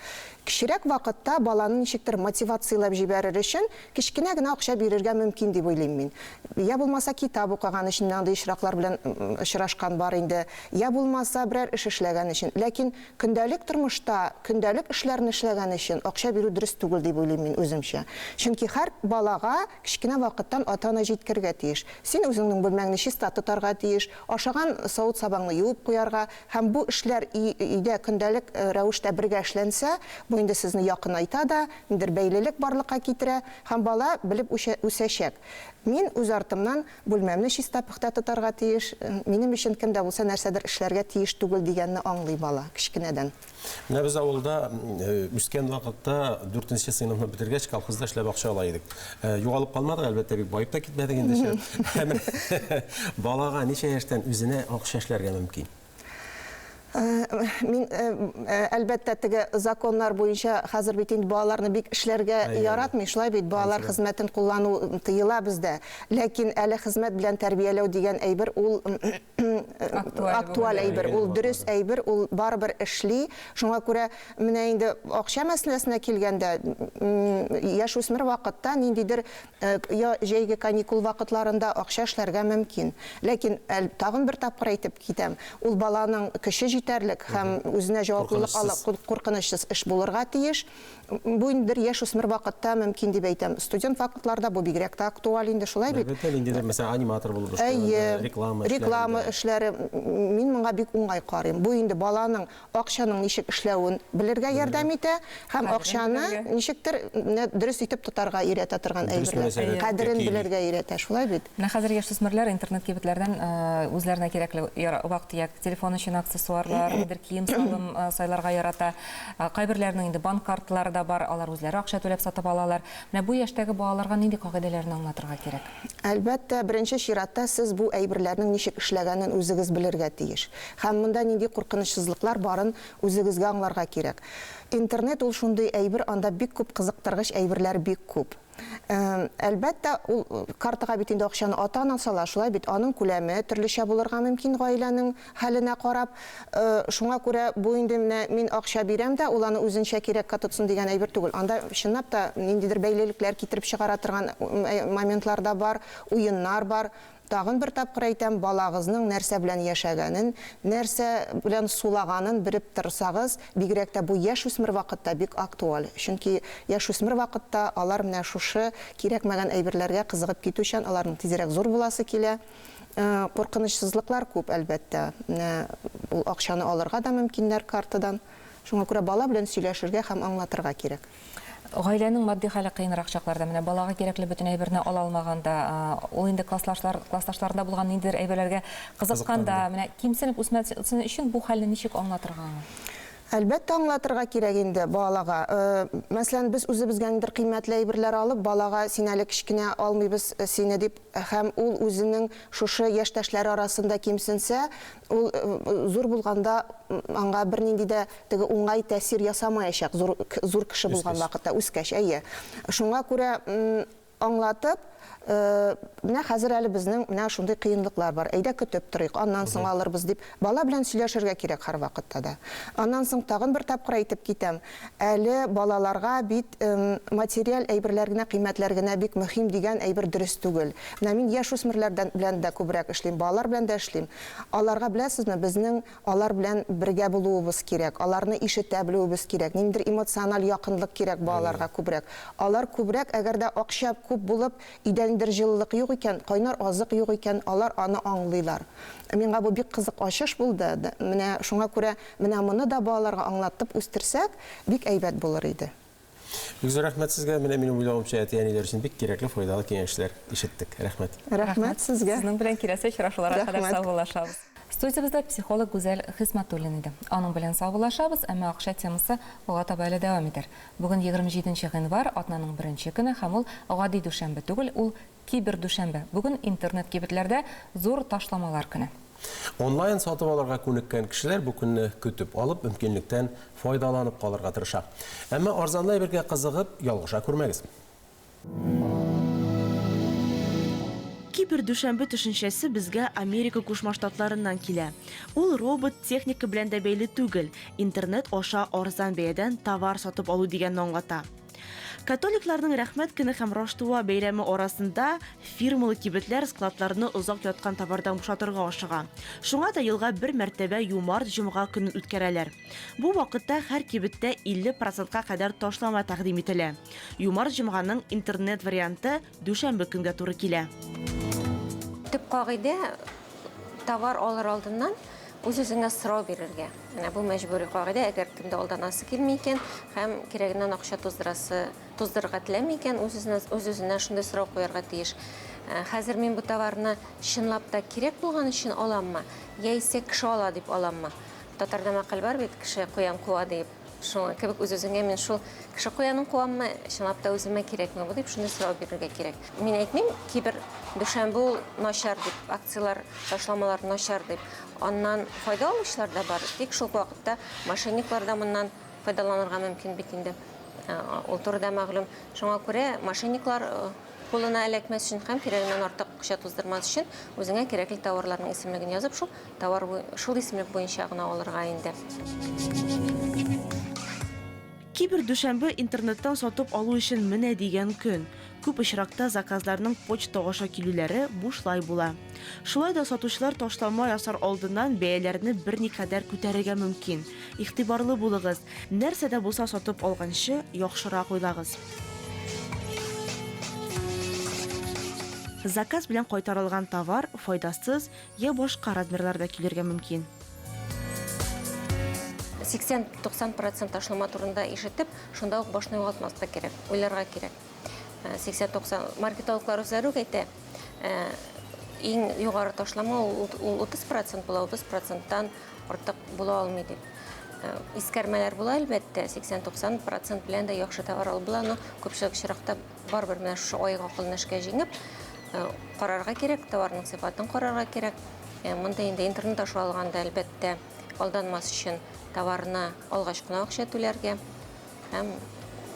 Кечерәк вакытта баланы ничектер мотивацияләп җибәрер өчен кечкенә генә акча бирергә мөмкин дип уйлыйм мин. Я булмаса китап укыган өчен, менә андый очраклар белән очрашкан бар инде, я булмаса берәр эш эшләгән өчен. Ләкин көндәлек тормышта, көндәлек эшләрне эшләгән өчен акча бирү дөрес түгел дип уйлыйм мин үземчә. Чөнки һәр балага кечкенә вакыттан ата-ана җиткерергә тиеш. Син үзеңнең бүлмәңне чиста тотарга тиеш, ашаган савыт-сабаңны юып куярга, Һәм бу эшләр өйдә көндәлек рәвештә бергә эшләнсә, бу инде сезне якынайта да, ниндидер бәйлелек барлыкка китерә һәм бала белеп үсәчәк. Мин үз артымнан уңаеннан бүлмәмне чиста-пөхтә тотарга тиеш, минем өчен кем дә булса нәрсәдер эшләргә тиеш түгел дигәнне аңлый бала кечкенәдән. Менә без авылда үскән вакытта, дүртенче сыйныфны бетергәч, колхозда эшләп акча ала идек. Югалып калмадык, әлбәттә, бик баеп та китмәдек инде. Ә менә балага ничә яшьтән үзенә акча эшләргә мөмкин? Мин, әлбәттә, теге законнар буенча хәзер бит инде балаларны бик эшләргә яратмый, шулай бит, балалар хезмәтен куллану тыела бездә. Ләкин әле хезмәт белән тәрбияләү дигән әйбер ул актуаль әйбер, ул дөрес әйбер, ул барыбер эшли. Шуңа күрә менә инде акча мәсьәләсенә килгәндә, яшүсмер вакытта ниндидер я җәйге каникул вакытларында акча эшләргә мөмкин. Ләкин тагын бер тапкыр әйтеп китәм, ул баланың көче җитәрлек һәм үзенә җаваплылык ала, куркынычсыз эш булырга тиеш. Бу инде яшүсмер вакытта мөмкин дип әйтәм. Студент вакытларда бу бигрәк тә актуаль инде, шулай бит? Әлбәттә, ниндидер, мәсәлән, аниматор булып эшләгәндә, реклама эшләрендә. Реклама эшләре, мин моңа бик уңай карыйм. Бу инде баланың акчаның ничек эшләвен белергә ярдәм итә һәм акчаны ничектер менә дөрес итеп тотарга өйрәтә торган әйберләр. Кадерен белергә өйрәтә, шулай бит? Менә хәзер яшүсмерләр интернет кибетләрдән үзләренә кирәкле вак-төяк, телефон өчен аксессуарлар, ниндидер кием-салым сайларга ярата. Кайберләренең инде банк карталары да бар, алар үзләре акча түләп сатып алалар. Менә бу яшьтәге балаларга нинди кагыйдәләрне аңлатырга кирәк? Әлбәттә, беренче чиратта сез бу әйберләрнең ничек эшләгәнен үзегез белергә тиеш. Һәм монда нинди куркынычсызлыклар барын үзегезгә аңларга кирәк. Интернет ул шундый әйбер, анда бик күп кызыктыргыч әйберләр бик күп. Әлбәттә, ул картага бит инде акчаны ата-ана сала, шулай бит, аның күләме төрлечә булырга мөмкин гаиләнең хәленә карап. Шуңа күрә бу инде менә мин акча бирәм дә, ул аны үзенчә кирәккә тотсын дигән әйбер түгел. Анда чынлап та ниндидер бәйлелекләр китереп чыгара торган моментлар да бар, уеннар бар. Тагын бер тапкыр әйтәм, балагызның нәрсә белән яшәгәнен, нәрсә белән сулаганын белеп торсагыз, бигрәк тә бу яшүсмер вакытта бик актуаль. Чөнки яшүсмер вакытта алар менә шушы кирәкмәгән әйберләргә кызыгып китүчән, аларның тизрәк зур буласы килә. Куркынычсызлыклар күп, әлбәттә. Менә ул акчаны алырга да мөмкиннәр картадан. Шуңа күрә бала белән сөйләшергә һәм аңлатырга кирәк. Гаиләнең матди хәле кыенрак чакларда, менә балага кирәкле бөтен әйберне ала алмаганда, ул инде класслашлар, классташларында булган ниндидер әйберләргә кызыкканда, менә кимсенеп үсмәсен өчен бу хәлне ничек аңлатырга аңа? Әлбәттә, аңлатырга кирәк инде балага. Мәсәлән, без үзебезгә ниндидер кыйммәтле әйберләр алып, балага син әле кечкенә, алмыйбыз сине дип, һәм ул үзенең шушы яшьтәшләре арасында кимсенсә, ул зур булганда аңа бернинди дә Теге уңай тәэсир ясамаячак, зур, зур кеше булган вакытта, үскәч, әйе. Шуңа күрә аңлатып, менә хәзер әле безнең менә шундый кыенлыклар бар, әйдә көтеп торыйк, аннан соң алырбыз дип, бала белән сөйләшергә кирәк һәрвакытта да. Аннан соң тагын бер тапкыр әйтеп китәм, әле балаларга бит материаль әйберләр генә, кыйммәтләр генә бик мөһим дигән әйбер дөрес түгел. Менә мин яшүсмерләрдән белән дә күбрәк эшлим, балалар белән дә эшлим. Аларга, беләсезме, безнең Алар белән бергә булуыбыз кирәк, аларны ишетә белүебез кирәк, ниндидер эмоциональ якынлык кирәк балаларга күбрәк. Алар күбрәк, әгәр дә акча күп булып, өйдә ниндидер җылылык юк икән, кайнар азык юк икән, алар аны аңлыйлар. Миңа бу бик кызык ачыш булды, менә шуңа күрә менә моны да балаларга аңлатып үстерсәк, бик әйбәт булыр иде. Бик зур рәхмәт сезгә. Менә минем уйлавымча, әти-әниләр өчен бик кирәкле, файдалы киңәшләр ишеттек. Рәхмәт. Рәхмәт сезгә. Сезнең белән киләсе очрашуларга кадәр саубуллашабыз. Студиябездә психолог Гүзәл Хисмәтуллина иде. Аның белән саубуллашабыз, әмма акча темасы алга таба әле дәвам итәр. Бүген 27 гыйнвар, атнаның беренче көне һәм ул гади дүшәмбе түгел, ул Кибердүшәмбе. Бүген интернет-кибетләрдә зур ташламалар көне. Онлайн сатып алырга күнеккән кешеләр бу көнне көтеп алып, мөмкинлектән файдаланып калырга тырыша. Әмма арзанлы әйбергә кызыгып, ялгыша күрмәгез. Кибердүшәмбе төшенчәсе безгә Америка Кушма Штатларыннан килә. Ул робот, техника белән дә бәйле түгел, интернет аша арзан бәядән товар сатып алу дигәнне аңлата. Католикларның Рәхмәт көне һәм Раштуа бәйрәме арасында фирмалы кибетләр складларны озак яткан товардан бушатырга ашыга. Шуңа да елга бер мәртәбә юмарт җомга көнен үткәрәләр. Бу вакытта һәр кибеттә 50 процентка кадәр ташлама тәкъдим ителә. Юмарт җомганың интернет варианты дүшәмбе көнгә туры килә. Төп кагыйдә, товар алыр алдыннан үз-үзеңә сорау бирергә. Менә бу мәҗбүри кагыйдә, әгәр кемдә алданасы килми икән һәм кирәгеннән акча туздырасы, туздырырга теләми икән, үз-үзенә, үз-үзенә шундый сорау куярга тиеш. Хәзер мин бу товарны чынлап та кирәк булган өчен аламмы, яисә кеше ала дип аламмы? Татарда мәкаль бар бит, кеше куян куа диеп. Шуңа кебек үз-үзеңә мин шул кеше куянын куаммы, чынлап та үземә кирәкме бу дип шундый сорау бирергә кирәк. Мин әйтмим, кибер дүшәмбе ул начар дип, акцияләр, ташламалар начар дип. Аннан файда алучылар да бар, тик шул ук вакытта мошенниклар да моннан файдаланырга мөмкин бит инде. Ул турыда мәгълүм. Шуңа күрә мошенниклар кулына эләкмәс өчен һәм кирәгеннән артык акча туздырмас өчен үзеңә кирәкле товарларның исемлеген язып, шул товар шул исемлек буенча гына алырга инде. Кибер дүшәмбе интернеттан сатып алу өчен менә дигән көн. Күп очракта заказларның почта аша килүләре бушлай була. Шулай да сатучылар ташлама ясар алдыннан бәяләрне берникадәр күтәрергә мөмкин. Игътибарлы булыгыз, нәрсә дә булса сатып алганчы, яхшырак уйлагыз. Заказ белән кайтарылган товар файдасыз я башка размерларда килергә мөмкин. 80-90 процент ташлама турында ишетеп, шунда ук башны югалтмаска кирәк, уйларга кирәк. 80-90 маркетологлар үзләре үк әйтә, иң югары ташлама ул 30 процент була, 30 проценттан артык була алмый дип. Искәрмәләр була, әлбәттә, 80-90 процент белән дә яхшы товар алып була, но күпчелек очракта барыбер менә шушы аек акылны эшкә җиңеп, карарга кирәк, товарның сыйфатын карарга кирәк. Монда инде интернет аша алганда, әлбәттә, алданмас өчен товарны алгач кына акча түләргә. Һәм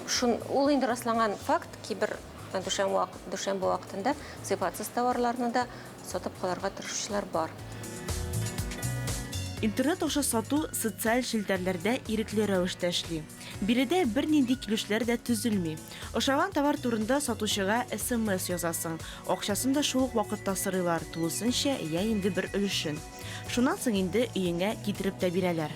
шун, ул инде расланган факт, кибер дүшәмбе вакытында сыйфатсыз товарларны да сатып калырга тырышучылар бар. Интернет аша сату социаль челтәрләрдә ирекле рәвештә эшли. Биредә бернинди килешүләр дә төзелми. Ошаган товар турында сатучыга смс язасың, акчасын да шул ук вакытта сорыйлар, тулысынча я инде бер өлешен. Шуннан соң инде өеңә китереп тә бирәләр.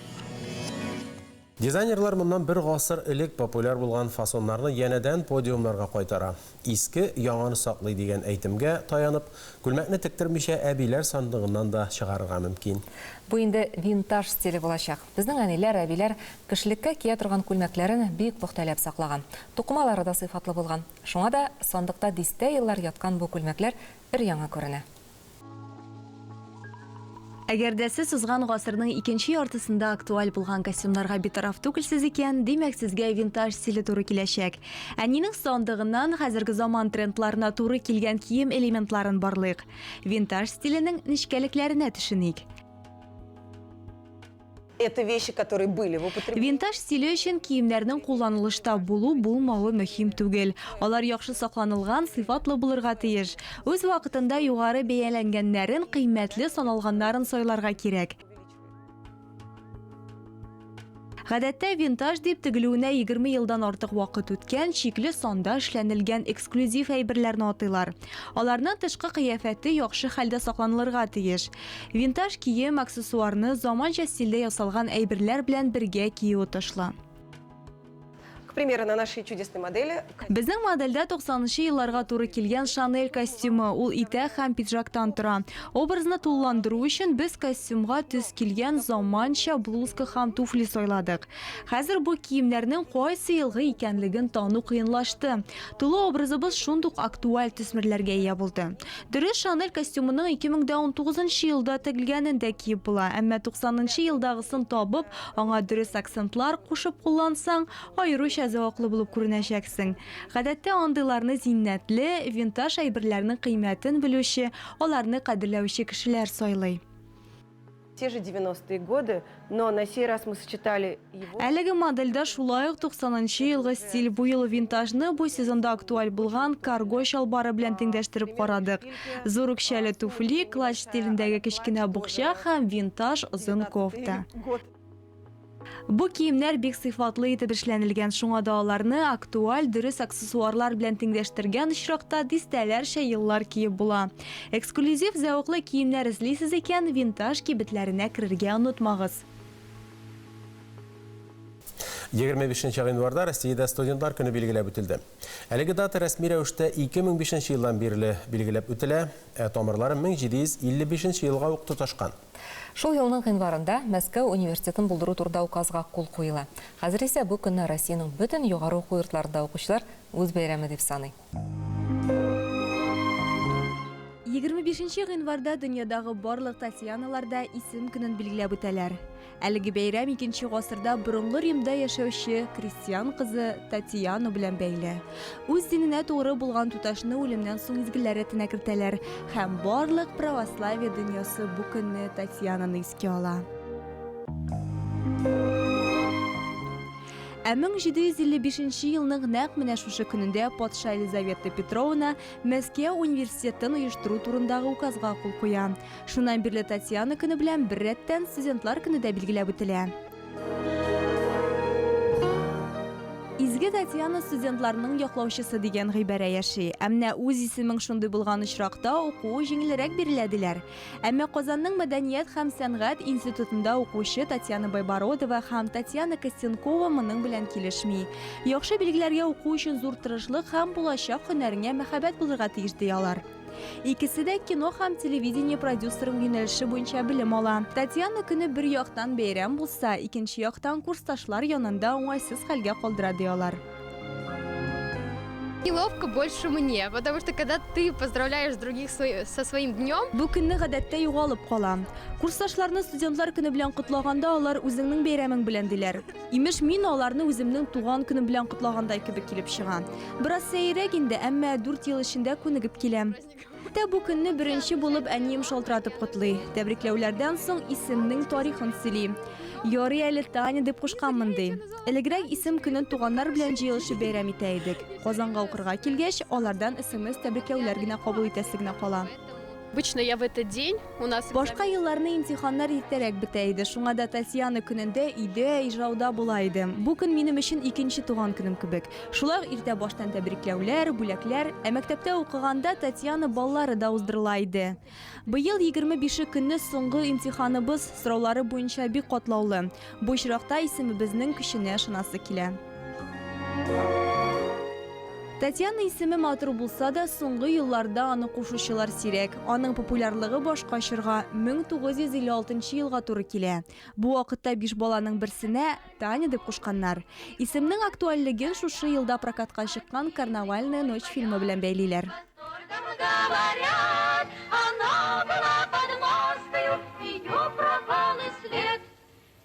Дизайнерлар моннан бер гасыр элек популяр булган фасоннарны янәдән подиумнарга кайтара. Иске яңаны саклый дигән әйтемгә таянып, күлмәкне тектермичә әбиләр сандыгыннан да чыгарырга мөмкин. Бу инде винтаж стиле булачак. Безнең әниләр, әбиләр кешелеккә кия торган күлмәкләрен бик пөхтәләп саклаган. Тукымалары да сыйфатлы булган. Шуңа да сандыкта дистә еллар яткан бу күлмәкләр өр-яңа күренә. Әгәр дә сез узган гасырның икенче яртысында актуаль булган костюмнарга битараф түгелсез икән, димәк, сезгә винтаж стиле туры киләчәк. Әнинең сандыгыннан хәзерге заман трендларына туры килгән кием элементларын барлыйк. Винтаж стиленең нечкәлекләренә төшеник. Это вещи, которые были в употреблении. Винтаж стиле өчен киемнәрнең кулланылышта булу-булмавы мөһим түгел. Алар яхшы сакланылган, сыйфатлы булырга тиеш. Үз вакытында югары бәяләнгәннәрен, кыйммәтле саналганнарын сайларга кирәк. Гадәттә, винтаж дип тегелүенә 20 елдан артык вакыт үткән, чикле санда эшләнелгән эксклюзив әйберләрне атыйлар. Аларның тышкы кыяфәте яхшы хәлдә сакланылырга тиеш. Винтаж кием, аксессуарны заманча стильдә ясалган әйберләр белән бергә кию отышлы. К примеру, на нашей чудесной модели. Безнең модельдә 90 нчы елларга туры килгән Шанель костюмы, ул итәк һәм пиджактан тора. Образны тулыландыру өчен без костюмга төс килгән заманча блузка һәм туфли сайладык. Хәзер бу киемнәрнең кайсы елгы икәнлеген тану кыенлашты. Тулы образыбыз шундук актуаль төсмерләргә ия булды. Дөрес, Шанель костюмының 2019 нчы елда тегелгәнен дә киеп була, әмма 90 нчы елдагысын табып, аңа дөрес акцентлар кушып куллансаң, аеруча зәвыклы булып күренәчәксең. Гадәттә, андыйларны зиннәтле, винтаж әйберләрнең кыйммәтен белүче, аларны кадерләүче кешеләр сайлый. Те же 90-е годы, но на сей раз мы сочетали его. Әлеге модельдә шулай ук 90 нчы елгы стиль, бу юлы винтажны бу сезонда актуаль булган карго чалбары белән тиңдәштереп карадык. Зур үкчәле туфли, клатч стилендәге кечкенә букча һәм винтаж озын кофта. Бу киемнәр бик сыйфатлы итеп эшләнелгән, шуңа да аларны актуаль, дөрес аксессуарлар белән тиңдәштергән очракта дистәләрчә еллар киеп була. Эксклюзив зәвыклы киемнәр эзлисез икән, винтаж кибетләренә керергә онытмагыз. 25 гыйнварда Россиядә студентлар көне билгеләп үтелде. Әлеге дата рәсми рәвештә 2005 елдан бирле билгеләп үтелә, ә тамырлары 1755 елга ук тоташкан. Шул елның гыйнварында Мәскәү университетын булдыру турында указга кул куела. Хәзер исә бу көнне Россиянең бөтен югары уку йортларында укучылар үз бәйрәме дип саный. 25 нче гыйнварда дөньядагы барлык Татьяналар да исем көнен билгеләп үтәләр. Әлеге бәйрәм икенче гасырда борынгы Римда яшәүче крестьян кызы Татьяна белән бәйле. Үз диненә тугры булган туташны үлемнән соң изгеләр рәтенә кертәләр һәм барлык православие дөньясы бу көнне Татьянаны искә ала. Ә 1755 елның нәкъ менә шушы көнендә патша Елизавета Петровна Мәскәү университетын оештыру турындагы указга кул куя. Шуннан бирле Татьяна көне белән беррәттән студентлар көне дә билгеләп үтелә. Изге Татьяна студентларның яклаучысы дигән гыйбарә яши. Ә менә үз исемең шундый булган очракта укуы җиңелрәк бирелә, диләр. Әмма Казанның мәдәният һәм сәнгать институтында укучы Татьяна Байбородова һәм Татьяна Костенкова моның белән килешми. Яхшы билгеләргә уку өчен зур тырышлык һәм булачак һөнәреңә мәхәббәт булырга тиеш, ди алар. Икесе дә кино һәм телевидение продюсеры юнәлеше буенча белем ала. Татьяна көне бер яктан бәйрәм булса, икенче яктан курсташлар янында уңайсыз хәлгә калдыра, ди алар. Неловко больше мне, потому что когда ты поздравляешь других со своим днем. Бу көнне гадәттә югалып кала. Курсташларны студентлар көне белән котлаганда алар үзеңнең бәйрәмең белән диләр. Имеш, мин аларны үземнең туган көнем белән котлагандай кебек килеп чыга. Бераз сәеррәк инде, әмма дүрт ел эчендә күнегеп киләм. Тә бу көнне беренче булып әнием шалтыратып котлый. Тәбрикләүләрдән соң исемнең тарихын сөйли. Ярый әле Таня дип кушканмын, ди. Элегрәк исем көнен туганнар белән җыелышып бәйрәм итә идек. Казанга укырга килгәч, алардан смс-тәбрикләүләр генә кабул итәсе генә кала. Обычно я в этот день у нас. Башка елларны имтиханнар иртәрәк бетә иде, шуңа да Татьяна көнендә өйдә, Ижауда була идем. Бу көн минем өчен икенче туган көнем кебек. Шулай ук иртә баштан тәбрикләүләр, бүләкләр, ә мәктәптә укыганда Татьяна баллары да уздырыла иде. Быел 25 көнне соңгы имтиханыбыз, сораулары буенча бик катлаулы. Бу очракта исемебезнең көченә ышанасы килә. Татьяна исеме матур булса да, соңгы елларда аны кушучылар сирәк. Аның популярлыгы башка чорга, 1956 елга туры килә. Бу вакытта биш баланың берсенә Таня дип кушканнар. Исемнең актуальлеген шушы елда прокатка чыккан Карнавальная ночь фильмы белән бәйлиләр.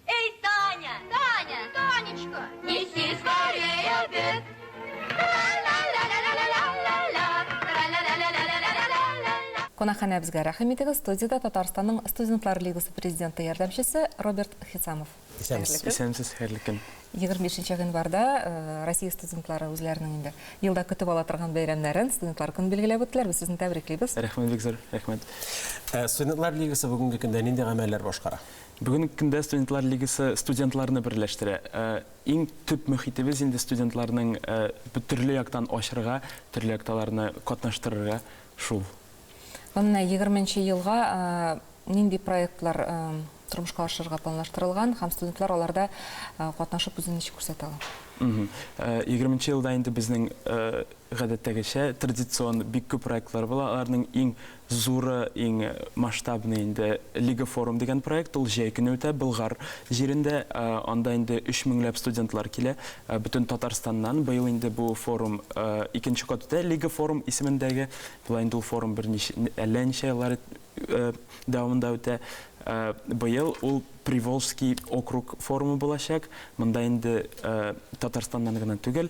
Эй, Таня! Таня! Танечка! Неси скорее обед! Кунакханәбезгә рәхим итегез. Студиядә Татарстанның Студентлар лигасы президенты ярдәмчесе Роберт Хисамов. Исәнмесез. Исәнмесез, хәерле көн. 25 гыйнварда э, Россия студентлары үзләренең инде елда көтеп ала торган бәйрәмнәрен, студентлар көнен билгеләп үттеләр. Без сезне тәбриклибез. Рәхмәт бик зур, рәхмәт. Э, студентлар лигасы бүгенге көндә нинди гамәлләр башкара? Бүгенге көндә Студентлар лигасы студентларны берләштерә. Иң төп мөхитебез инде студентларның төрле яктан ачырга, төрле якта аларны катнаштырырга шул. Менә егерменче елга нинди проектлар тормышка ашырырга планлаштырылган һәм студентлар аларда катнашып үзен ничек күрсәтә ала? Егерменче елда инде безнең гадәттәгечә традицион бик күп проектлар була. Аларның иң Зуры, иң масштабный инде Лига форум дигән проект, ул җәй көне үтә Болгар җирендә. Анда инде өч меңләп студентлар килә, бөтен Татарстаннан. Быел инде бу форум икенче кат үтә, Лига форум исемендәге. Болай инде ул форум берничә, әллә ничә еллар дәвамында үтә. Быел ул Приволжский округ форумы булачак. Монда инде Татарстаннан гына түгел,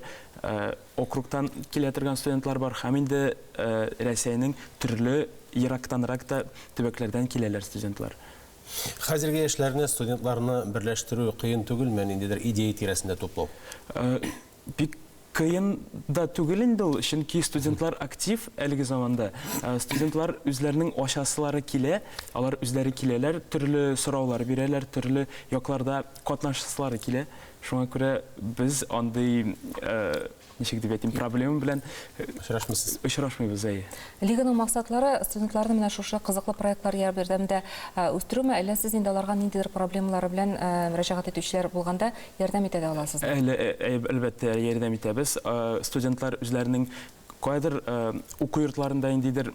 округтан килә торган студентлар бар һәм инде Рәсәйнең төрле ерактанрак та төбәкләрдән киләләр студентлар. Хәзерге яшьләрне, студентларны берләштерү кыен түгелме, ниндидер идея тирәсендә туплау? Бик кыен да түгел инде ул, чөнки студентлар актив әлеге заманда. Студентлар үзләренең ачасылары килә, алар үзләре киләләр, төрле сораулар бирәләр, төрле якларда катнашасылары килә. Шуңа күрә без андый, ничек дип әйтим, проблема белән очрашмыйсыз. Очрашмыйбыз, әйе. Лиганың максатлары студентларны менә шушы кызыклы проектлар ярдәмендә үстерүме, әллә сез инде аларга ниндидер проблемалары белән мөрәҗәгать итүчеләр булганда ярдәм итә дә аласызмы? Әле, әлбәттә, ярдәм итәбез. Студентлар үзләренең каядыр уку йортларында ниндидер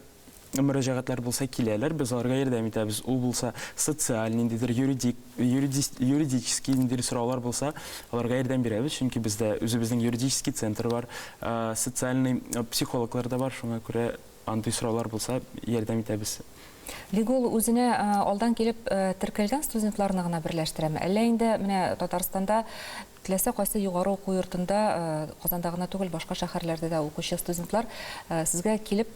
мөрәҗәгатьләр булса киләләр, без аларга ярдәм итәбез. Ул булса социаль, ниндидер юридик, юридический ниндидер сораулар булса, аларга ярдәм бирәбез, чөнки бездә үзебезнең юридический центр бар, социальный психологлар да бар, шуңа күрә Андый сораулар булса, ярдәм итәбез. Лига ул үзенә алдан килеп теркәлгән студентларны гына берләштерәме, әллә инде менә Татарстанда теләсә кайсы югары уку йортында, Казанда гына түгел, башка шәһәрләрдә дә укучы студентлар сезгә килеп,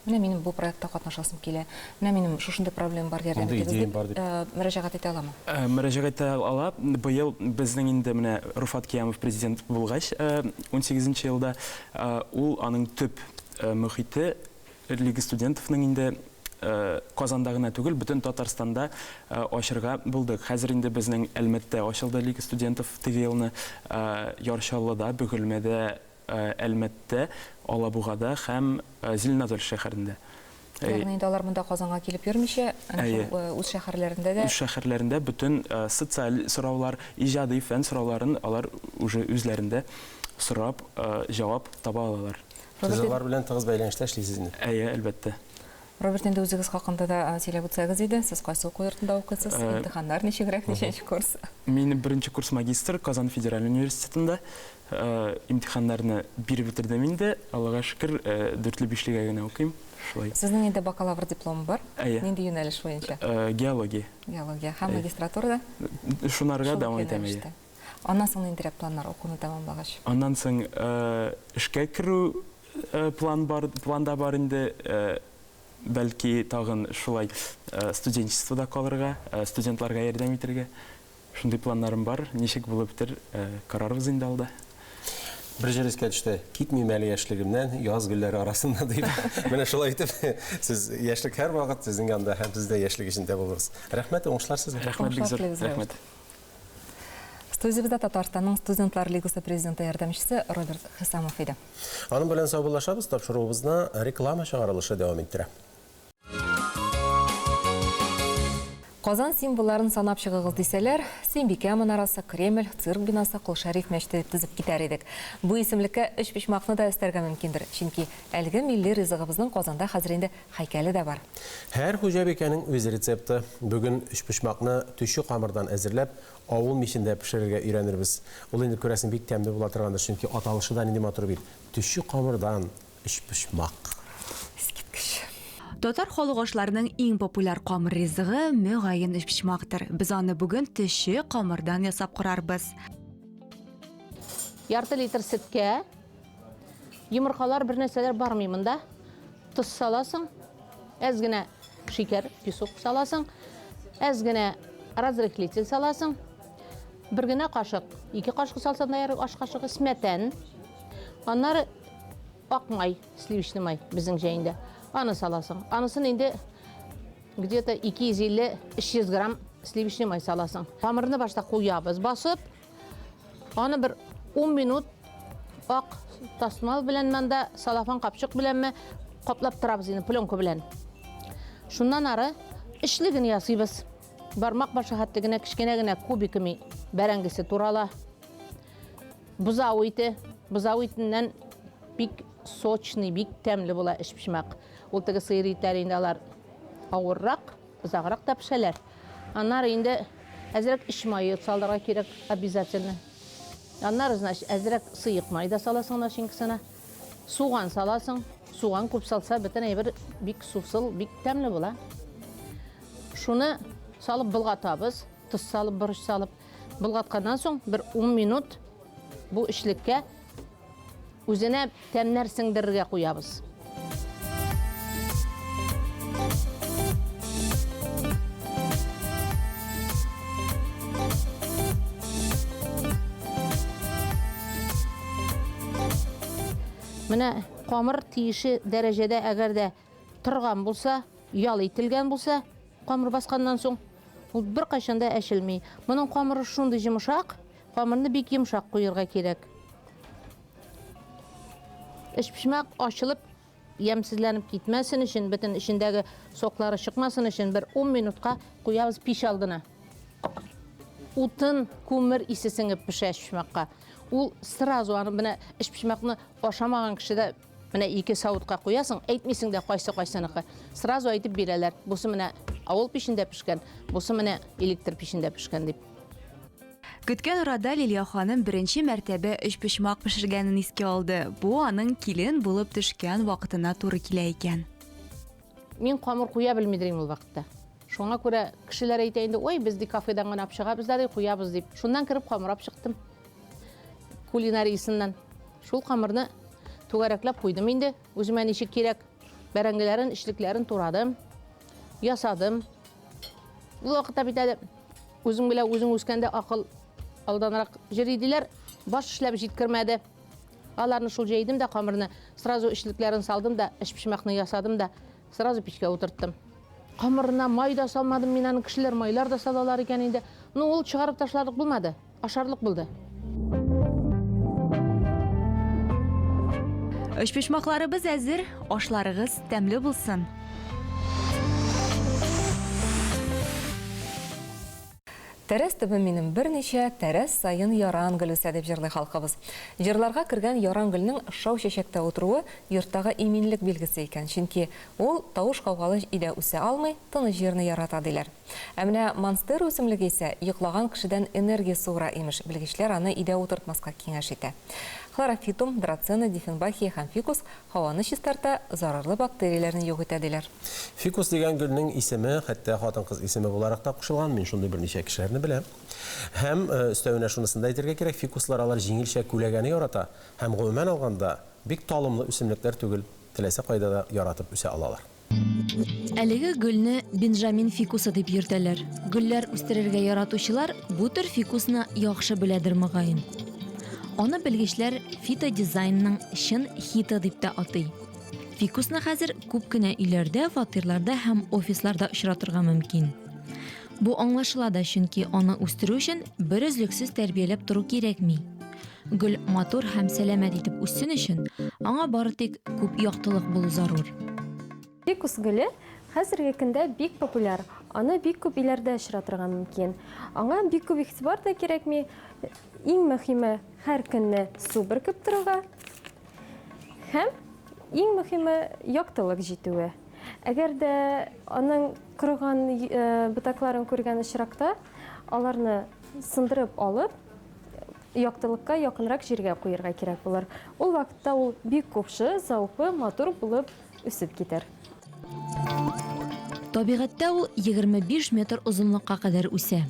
менә минем бу проектта катнашасым килә, менә минем шушындый проблема бар, ярдәм Мондый итегез идеям дип бар дип. мөрәҗәгать итә аламы? Мөрәҗәгать итә ала. Быел безнең инде менә Руфат Киямов президент булгач, унсигезенче елда, ул аның төп мохите Лига студентовның инде Казанда гына түгел, бөтен Татарстанда ачырга булдык. Хәзер инде безнең Әлмәттә ачылды Лига студентов теге елны, Яр Чаллыда, Бөгелмәдә, Әлмәттә, Алабугада һәм Зеленодольск шәһәрендә. Ягъни инде алар монда Казанга килеп йөрмичә, әнә шул үз шәһәрләрендә дә. Үз шәһәрләрендә бөтен социаль сораулар, иҗади, фән сорауларын алар уже үзләрендә сорап, җавап таба алалар. Сез алар белән тыгыз бәйләнештә эшлисез инде. Әйе, әлбәттә. Роберт, инде үзегез хакында да сөйләп үтсәгез иде. Сез кайсы уку йортында укыйсыз? Имтиханнар ничегрәк, ничәнче курс? Мин беренче курс магистр Казан федераль университетында. Имтиханнарны биреп бетердем инде. Аллага шөкер, дүртле-бишлегә генә укыйм. Шулай. Сезнең инде бакалавр дипломы бар. Әйе. Нинди юнәлеш буенча? Геология. Геология. Һәм магистратурада? Шунарга дәвам итәм, әйе. Аннан соң ниндирәк планнар укуны тәмамлагач? Аннан соң эшкә керү план бар, планда бар инде. Бәлки тагын шулай студенчествода калырга, студентларга ярдәм итәргә. Шундый планнарым бар. Ничек булып бетер, карарбыз инде алда. Бер җыр искә төште. Китмим әле яшьлегемнән, яз гөлләре арасында дип. Менә шулай итеп, сез яшьлек һәрвакыт сезнең янда һәм сез дә яшьлек эчендә булыгыз. Рәхмәт, уңышлар сезгә. Рәхмәт бик зур. Рәхмәт. Студиябездә Татарстанның Студентлар лигасы президенты ярдәмчесе Роберт Хисамов иде. Аның белән саубуллашабыз, тапшыруыбызны реклама чыгарылышы дәвам иттерә. Казан символларын санап чыгыгыз дисәләр, Сөембикә манарасы, Кремль, цирк бинасы, Кол Шәриф мәчете дип тезеп китәр идек. Бу исемлеккә өчпочмакны да өстәргә мөмкиндер, чөнки әлеге милли ризыгыбызның Казанда хәзер инде һәйкәле дә бар. Һәр хуҗабикәнең үз рецепты. Бүген өчпочмакны төче камырдан әзерләп, авыл мичендә пешерергә өйрәнербез. Ул инде, күрәсең, бик тәмле була торгандыр, чөнки аталышы да нинди матур бит, төче камырдан өчпочмак. Искиткеч. Татар халык ашларының иң популяр камыр ризыгы, мөгаен, өчпочмактыр. Без аны бүген төче камырдан ясап карарбыз. Ярты литр сөткә йомыркалар, бернәрсәләр бармый монда. Тоз саласың, әз генә шикәр, песок саласың, әз генә разрыхлитель саласың. Бер генә кашык, ике кашык салсаң да ярый, аш кашыгы смәтән. Аннары ак май, сливочный май безнең җәендә. Аны саласың. Анысын инде где-то 250-300 грамм сливочный май саласың. Камырны башта куябыз басып, Аны бер 10 минут ак тасмал белән монда салафан капчык беләнме каплап торабыз инде пленка белән. Шуннан ары эчлеген ясыйбыз. Бармак башы хәтле генә кечкенә генә кубиками бәрәңгесе турала. Бозау ите, бозау итеннән бик сочный, бик тәмле була эчпочмак. Ул теге сыер итләре инде алар авыррак. Озаграк та пешәләр. Аннары инде әзрәк эч мае салырга кирәк обязательно. Аннары, значит, әзрәк сыек май да саласың начинкасына. Суган саласың. Суган күп салса, бөтен әйбер бик сусыл, бик тәмле була. Шуны салып болгатабыз. Тоз салып, борыч салып. Болгатканнан соң бер 10 минут бу эчлеккә Үзенә тәмнәр сеңдерергә куябыз. Менә камыр тиеше дәрәҗәдә әгәр дә торган булса, ял ителгән булса, камыр басканнан соң, ул беркайчан да әчелми. Моның камыры шундый йомшак, Камырны бик йомшак куерга кирәк. Өчпочмак ачылып, ямьсезләнеп китмәсен өчен, бөтен эчендәге соклары чыкмасын өчен бер 10 минутка куябыз пич алдына. Утын, күмер исе сеңеп пешә өчпочмакка. Ул сразу аны менә өчпочмакны ашамаган кеше дә менә ике савытка куясың, әйтмисең дә кайсы кайсыныкы. Сразу әйтеп бирәләр. Бусы менә авыл пичендә пешкән, бусы менә электр пичендә пешкән дип. Көткән арада Лилия ханым беренче мәртәбә өчпочмак пешергәнен искә алды. Бу аның килен булып төшкән вакытына туры килә икән. Мин камыр куя белмидер идем ул вакытта. Шуңа күрә кешеләр әйтә инде, ой, без ди кафедан гына алып чыгабыз да ди, куябыз дип. Шуннан кереп камыр алып чыктым. Кулинариясеннән. Шул камырны түгәрәкләп куйдым инде. Үземә ничек кирәк. Бәрәңгеләрен, эчлекләрен турадым. Ясадым. Ул вакытта бит әле үзең белән үзең үскәндә акыл алданрак җыри диләр. Баш эшләп җиткермәде. Аларны шул җәйдем дә камырны сразу эчлекләрен салдым да, эчпочмакны ясадым да, сразу пичкә утырттым. Камырына май да салмадым мин аны, кешеләр майлар да салалар икән инде. Ну, ул чыгарып ташларлык булмады, ашарлык булды. Өчпочмакларыбыз әзер, ашларыгыз тәмле булсын! Тәрәз төбем минем берничә, тәрәз саен яран гөл үсә, дип җырлый халкыбыз. Җырларга кергән яран гөлнең шау чәчәктә утыруы йорттагы иминлек билгесе икән, чөнки ул тавыш-гаугалы өйдә үсә алмый, тыныч җирне ярата, диләр. Ә менә монстера үсемлеге исә йоклаган кешедән энергия суыра, имеш, белгечләр аны өйдә утыртмаска киңәш итә. Хлорофитум, драцена, диффенбахия һәм фикус һаваны чистарта, зарарлы бактерияләрне юк итә, диләр. Фикус дигән гөлнең исеме хәтта хатын-кыз исеме буларак та кушылган, мин шундый берничә кешеләрне беләм. Һәм өстәвенә шунысын да әйтергә кирәк, фикуслар алар җиңелчә күләгәне ярата һәм, гомумән алганда, бик талымлы үсемлекләр түгел, теләсә кайда да яратып үсә алалар. Әлеге гөлне бенджамин фикусы дип йөртәләр. Гөлләр үстерергә яратучылар бу төр фикусны яхшы беләдер, мөгаен. Аны белгечләр фитодизайнның чын хиты дип тә атый. Фикусны хәзер күп кенә өйләрдә, фатирларда һәм офисларда очратырга мөмкин. Бу аңлашыла да, чөнки аны үстерү өчен берөзлексез тәрбияләп тору кирәкми. Гөл матур һәм сәламәт итеп үссен өчен, аңа бары тик күп яктылык булу зарур. Фикус гөле хәзерге көндә бик популяр. Аны бик күп өйләрдә очратырга мөмкин. Аңа бик күп игътибар да кирәкми. Иң мөһиме, һәр көнне су бөркеп торырга. Һәм иң мөһиме яктылык җитүе. Әгәр дә аның корыган ботакларын күргән очракта, аларны сындырып алып, яктылыкка якынрак җиргә куерга кирәк булыр. Ул вакытта ул бик купшы, зәвыклы, матур булып үсеп китәр. Табигатьтә ул 25 метр озынлыкка кадәр үсә.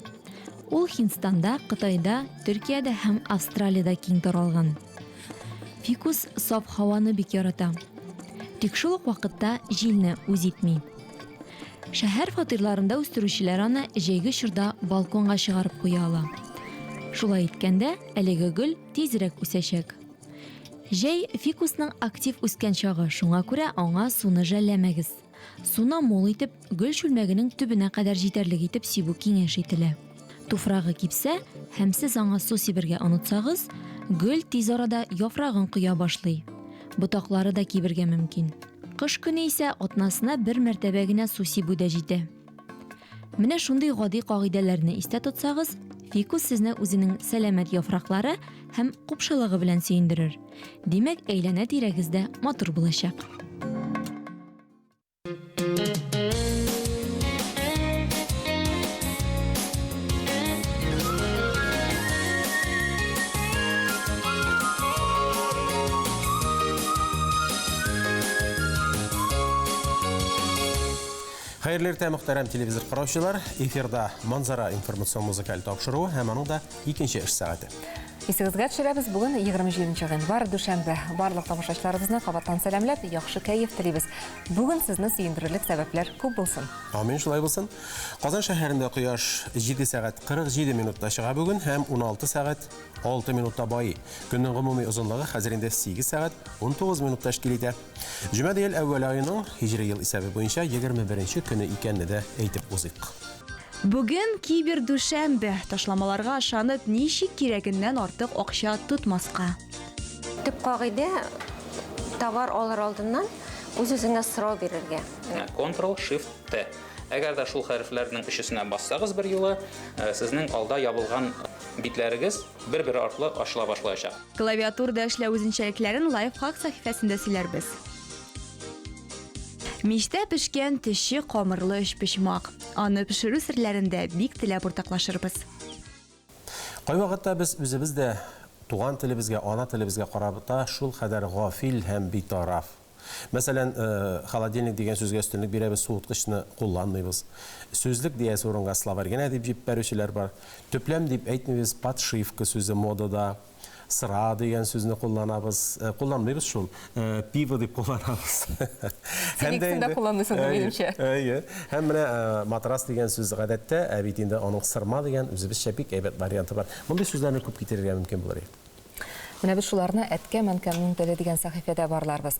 Ул Һиндстанда, Кытайда, Төркиядә һәм Австралиядә киң таралган. Фикус саф һаваны бик ярата. Тик шул ук вакытта җилне үз итми. Шәһәр фатирларында үстерүчеләр аны җәйге чорда балконга чыгарып куя ала. Шулай иткәндә, әлеге гөл тизрәк үсәчәк. Җәй, фикусның актив үскән чагы, шуңа күрә аңа суны жәлләмәгез. Суны мул итеп, гөл чүлмәгенең төбенә кадәр җитәрлек итеп сибү киңәш ителә. Туфрагы кипсә һәм сез аңа су сибергә онытсагыз, гөл тиз арада яфрагын коя башлый. Ботаклары да кибергә мөмкин. Кыш көне исә атнасына бер мәртәбә генә су сибү дә җитә. Менә шундый гади кагыйдәләрне истә тотсагыз, фикус сезне үзенең сәламәт яфраклары һәм купшылыгы белән сөендерер. Димәк, әйләнә-тирәгез дә матур булачак. Хәерле иртә, мөхтәрәм телевизор караучылар. Эфирда Манзара информацион музыкаль тапшыруы һәм аның да икенче эш сәгате. Исегезгә төшерәбез, бүген 27 гыйнвар, дүшәмбе. Барлык тамашачыларыбызны кабаттан сәламләп, яхшы кәеф телибез. Бүген сезне сөендерерлек сәбәпләр күп булсын. Амин, шулай булсын. Казан шәһәрендә кояш 7 сәгать 47 минутта чыга бүген һәм 16 сәгать 6 минутта байый. Көннең гомуми озынлыгы хәзер инде 8 сәгать 19 минут тәшкил итә. Җөмәдиел әүвәл аеның һиҗри ел исәбе буенча 21 көне икәнне дә әйтеп узыйк. Бүген кибердүшәмбе. Ташламаларга ышанып, ничек кирәгеннән артык акча тотмаска? Төп кагыйдә, товар алыр алдыннан үз-үзеңә сорау бирергә. Ctrl, Shift, T. Әгәр дә шул хәрефләрнең өчесенә бассагыз берьюлы, сезнең алда ябылган битләрегез бер-бер артлы ачыла башлаячак. Клавиатурада эшләү үзенчәлекләрен Лайфхак сәхифәсендә сөйләрбез. Мичтә пешкән төче камырлы өчпочмак. Аны пешерү серләрен дә бик теләп уртаклашырбыз. Кайвакытта без үзебез дә туган телебезгә, ана телебезгә карата шулкадәр гафил һәм битараф. Мәсәлән, холодильник дигән сүзгә өстенлек бирәбез, суыткычны кулланмыйбыз. Сүзлек диясе урынга словарь генә дип җиппәрүчеләр бар. Төпләм дип әйтмибез, подшивка сүзе модада. Сыра дигән сүзне кулланабыз. Кулланмыйбыз шул. Пиво дип кулланабыз. Син икесен дә кулланмыйсыңдыр, минемчә. Әйе. Һәм менә матрас дигән сүз гадәттә, ә бит инде аның сырма дигән үзебезчә бик әйбәт варианты бар. Мондый сүзләрне күп китерергә мөмкин булыр иде. Менә без шуларны Әткәм-әнкәмнең теле дигән сәхифәдә барларбыз.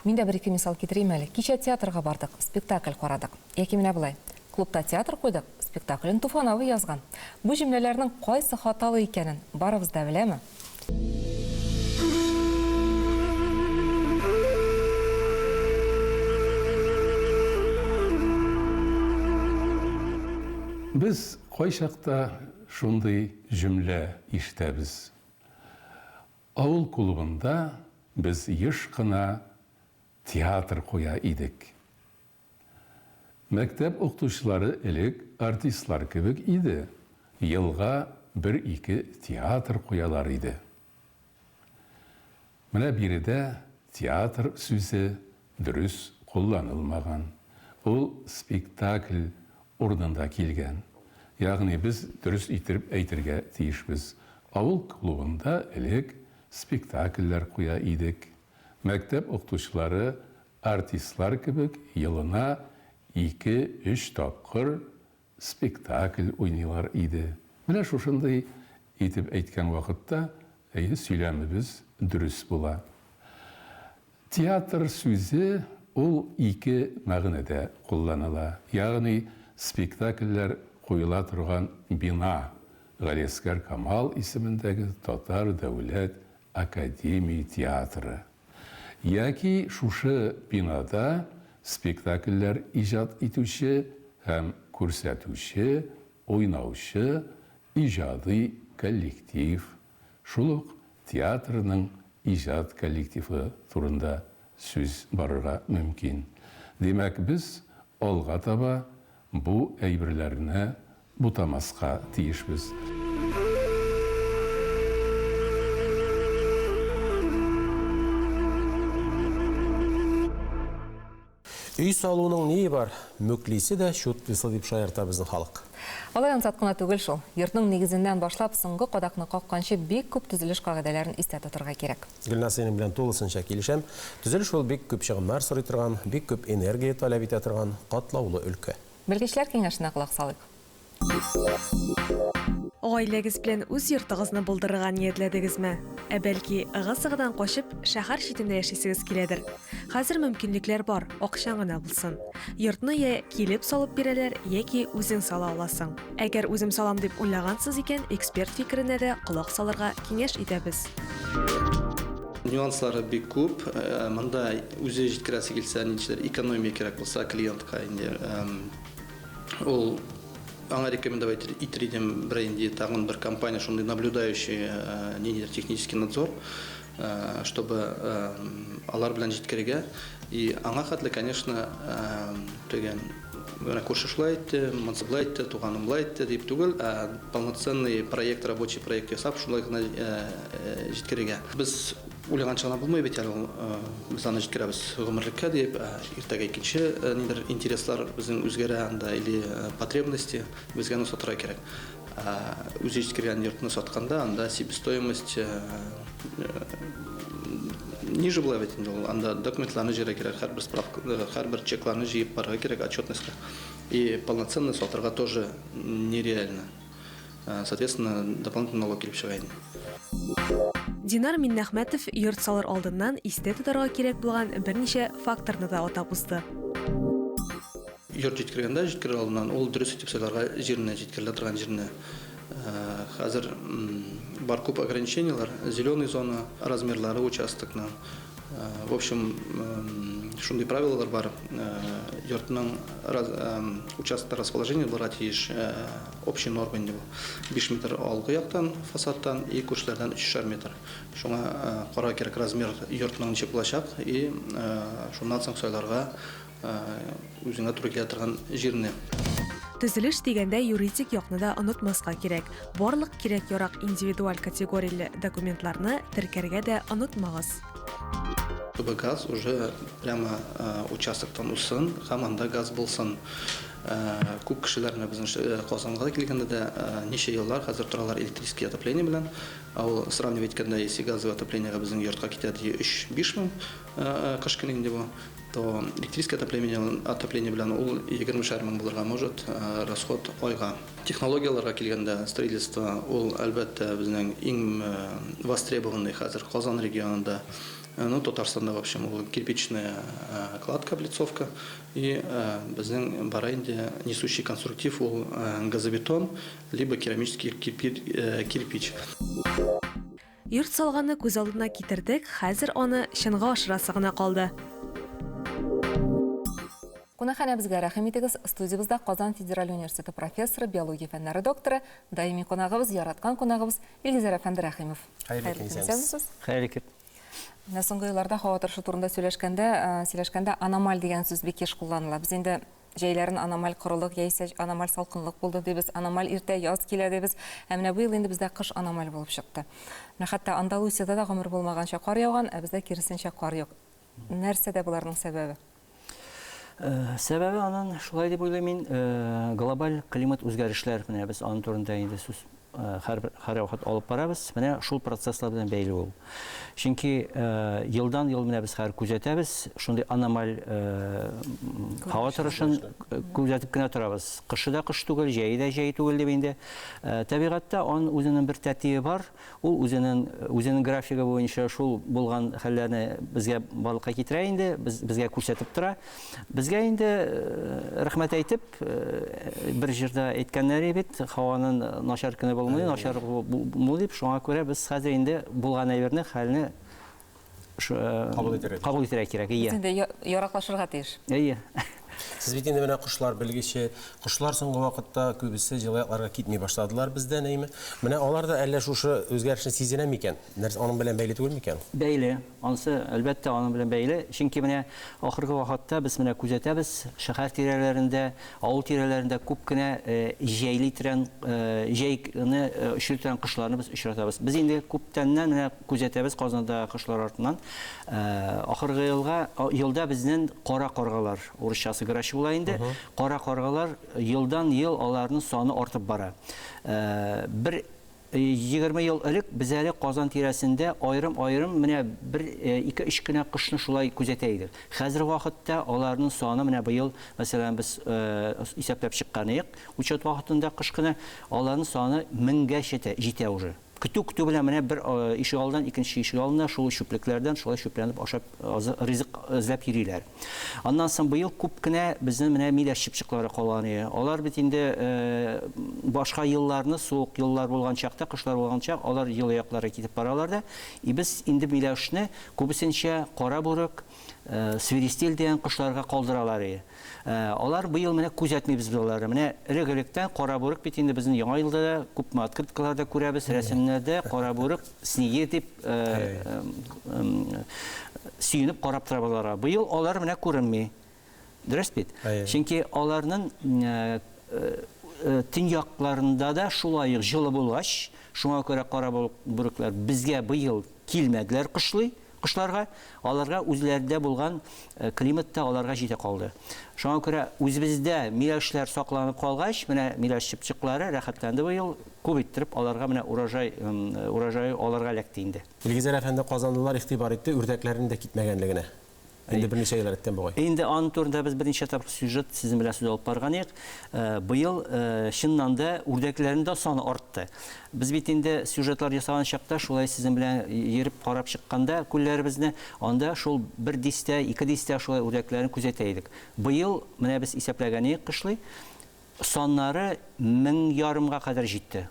Мин дә бер-ике мисал китерим әле. Кичә театрга бардык, спектакль карадык. Яки менә болай, Клубта театр куйдык, спектаклен Туфан абый язган. Бу җөмләләрнең кайсы хаталы икәнен барыбыз да беләме? Без кайчакта шундый җөмлә ишетәбез. Авыл клубында без еш кына театр куя идек. Мәктәп укытучылары элек артистлар кебек иде, елга бер-ике театр куялар иде. Менә биредә театр сүзе дөрес кулланылмаган, ул спектакль урынында килгән. Ягъни без дөрес иттереп әйтергә тиешбез, авыл клубында элек спектакльләр куя идек. Мәктәп укытучылары артистлар кебек елына ике-өч тапкыр спектакль уйныйлар иде. Менә шушындый итеп әйткән вакытта, әйе, сөйләмебез дөрес була. Театр сүзе ул ике мәгънәдә кулланыла, ягъни спектакльләр куела торган бина, Галиәсгар Камал исемендәге Татар дәүләт академия театры, яки шушы бинада спектакльләр иҗат итүче һәм күрсәтүче, уйнаучы иҗади коллектив, шул ук театрның иҗат коллективы турында сүз барырга мөмкин. Димәк, без алга таба бу әйберләрне бутамаска тиешбез. Өй салуның ние бар? Мүклисе дә чутлыйсы, дип шаярта безнең халык. Алай ансат кына түгел шул. Йортның нигезеннән башлап, соңгы кадакны какканчы бик күп төзелеш кагыйдәләрен истә тотырга кирәк. Гөлназ, синең белән тулысынча килешәм. Төзелеш ул бик күп чыгымнар сорый торган, бик күп энергия таләп итә торган катлаулы өлкә. Белгечләр киңәшенә колак салыйк. Гаиләгез белән үз йортыгызны булдырырга ниятләдегезме? Ә бәлки, ыгы-зыгыдан качып, шәһәр читендә яшисегез киләдер? Хәзер мөмкинлекләр бар, акчаң гына булсын. Йортны йә килеп салып бирәләр, яки үзең сала аласың. Әгәр үзем салам дип уйлагансыз икән, эксперт фикеренә дә колак салырга киңәш итәбез. Нюанслары бик күп. Монда үзе җиткерәсе килсә, ниндидер экономия кирәк булса клиентка инде ул аңа рекомендовать итер идем бер инде тагын бер компания шундый наблюдающий ниндидер технический надзор, чтобы алар белән җиткерергә. И аңа хәтле, конечно, төгән менә күрше шулай әйтте, монысы болай әйтте, туганым болай әйтте дип түгел, ә полноценный проект, рабочий проект ясап, шулай гына җиткерергә. Без уйлаганча гына булмый бит әле ул, без аны җиткерәбез гомерлеккә дип, ә иртәгә икенче нидер интереслар безнең үзгәрә анда или потребности, безгә аны сатырга кирәк. Ә үзе җиткергән йортны сатканда анда себестоимость ниже була бит инде ул. Анда документларны җыярга кирәк, һәрбер справка, һәрбер чекларны җыеп барырга кирәк отчетностька. И полноценно сатырга тоже нереально. Соответственно, дополнительный налог килеп чыга инде. Динар Миннәхмәтов йорт салыр алдыннан истә тотарга кирәк булган берничә факторны да атап узды. Йорт җиткергәндә, җиткерер алдыннан ул дөрес итеп сайларга җирне, җиткерелә торган җирне. Хәзер бар күп ограничениеләр, зеленый зона, размерлары участокның. В общем, шундый правилалар бар. Йортның участокта расположение булырга тиеш, общий норма инде бу. 5 метр алгы яктан, фасадтан и күршеләрдән өчешәр метр. Шуңа карарга кирәк размер йортның ничек булачак и шуннан соң сайларга Үзеңә туры килә торган җирне. Төзелеш дигәндә юридик якны да онытмаска кирәк. Барлык кирәк-ярак индивидуаль категорияле документларны теркәргә дә онытмагыз. Чтобы газ уже прямо участоктан узсын һәм анда газ булсын. Күп кешеләр менә безнең Казанга да килгәндә дә ничә еллар хәзер торалар электрический отопление белән. Ә ул сравнивать иткәндә, если газовый отоплениегә безнең йортка китә ди 3-5 мең кыш көне инде бу, то электрический отопление, отопление белән ул егермешәр мең булырга может расход айга. Технологияләргә килгәндә, строительство ул, әлбәттә, безнең иң востребованный хәзер Казан регионында, ну, Татарстанда, в общем, ул кирпичная кладка, облицовка. И безнең бара инде несущий конструктив ул газобетон, либо керамический кирпич. Йорт салганны күз алдына китердек, хәзер аны чынга ашырасы гына калды. Кунакханәбезгә рәхим итегез. Студиябездә Казан федераль университеты профессоры, биология фәннәре докторы, даими кунагыбыз, яраткан кунагыбыз Илгизәр әфәнде Рәхимов. Хәерле көн, исәнмесез. Хәерле көн. Менә соңгы елларда һава торышы турында сөйләшкәндә, сөйләшкәндә аномаль дигән сүз бик еш кулланыла. Без инде җәйләрен аномаль корылык яисә аномаль салкынлык булды дибез, аномаль иртә яз килә дибез. Ә менә быел инде бездә кыш аномаль булып чыкты. Менә хәтта Андалусиядә дә гомер булмаганча кар яуган, ә бездә киресенчә кар юк. Нәрсәдә боларның сәбәбе? Сәбәбе анын, шулай дип уйлыйм мин, глобаль климат үзгәрешләр. Менә без аның турында инде сүз һәрбер һәрвакыт алып барабыз. Менә шул процесслар белән бәйле ул. Чөнки елдан-ел менә без хәзер күзәтәбез, шундый аномаль һава торышын күзәтеп кенә торабыз. Кышы да кыш түгел, җәе дә җәй түгел дип инде. Табигатьтә аның үзенең бер тәртибе бар. Ул үзенең үзенең графигы буенча шул булган хәлләрне безгә барлыкка китерә инде, без, безгә күрсәтеп тора. Безгә инде рәхмәт әйтеп, бер җырда әйткәннәре бит, һаваның начар көне булмый, начар булмый дип, шуңа күрә без хәзер инде булган әйберне, хәлне кабул итәргә кабул итәргә кирәк, әйе. Без инде яраклашырга тиеш. Әйе. Сез бит инде менә кошлар белгече. Кошлар соңгы вакытта күбесе җылы якларга китми башладылар бездән, әйме? Менә алар да әллә шушы үзгәрешне сизенә микән? Нәрсә аның белән бәйле түгел микән? Бәйле. Анысы, әлбәттә, аның белән бәйле. Чөнки менә ахыргы вакытта без менә күзәтәбез, шәһәр тирәләрендә, авыл тирәләрендә күп кенә җәйли торган, җәйне очрый торган кошларны без очратабыз. Без инде күптәннән менә күзәтәбез Казандагы кошлар артыннан. Ахыргы елга, елда безнең кара каргалар, урысчасы грач була инде, кара каргалар елдан-ел аларның саны артып бара. Бер 20 ел элек без әле Казан тирәсендә аерым-аерым менә бер, ике-өч кенә кошны шулай күзәтә идек. Хәзерге вакытта аларның саны менә быел, мәсәлән, без исәпләп чыккан идек, учет вакытында кыш көне, аларның саны меңгә җитә уже. Көтү-көтү белән менә бер ишегалдыннан икенче ишегалдына шул чүплекләрдән шулай чүпләнеп ашап ризык эзләп йөриләр. Аннан соң быел күп кенә безнең менә миләш чыпчыклары калган иде. Алар бит инде башка елларны, суык еллар булган чакта, кышлар булган чак, алар җылы якларга китеп баралар да. И без инде миләшне күбесенчә кара бүрек, свиристель дигән кошларга калдыралар иде. Алар быел менә күзәтмибез без аларны. Менә элек-электән кара бүрек бит инде безнең Яңа елда да күпме открыткаларда күрәбез, рәсемнәрдә кара бүрек, снегирь дип сөенеп карап торабыз аларга. Быел алар менә күренми. Дөрес бит? Чөнки аларның төньякларында да шулай ук җылы булгач, шуңа күрә кара бүрекләр безгә быел килмәделәр кышлый. Кошларга, аларга үзләрендә булган климат та аларга җитә калды. Шуңа күрә үзебездә миләшләр сакланып калгач, менә миләш чыпчыклары рәхәтләнде быел, күп иттереп аларга менә урожай, урожае аларга эләкте инде. Илгизәр әфәнде, казанлылар игътибар итте үрдәкләрнең дә китмәгәнлегенә. Инде берничә ел рәттән бугай. Инде аның турында без берничә тапкыр сюжет сезнең белән сүз алып барган идек. Быел чыннан да үрдәкләрнең дә саны артты. Без бит инде сюжетлар ясаган чакта шулай сезнең белән йөреп карап чыкканда күлләребезне, анда шул бер дистә, ике дистә шулай үрдәкләрне күзәтә идек. Быел менә без исәпләгән идек кышлый, саннары 1500 га кадәр җитте.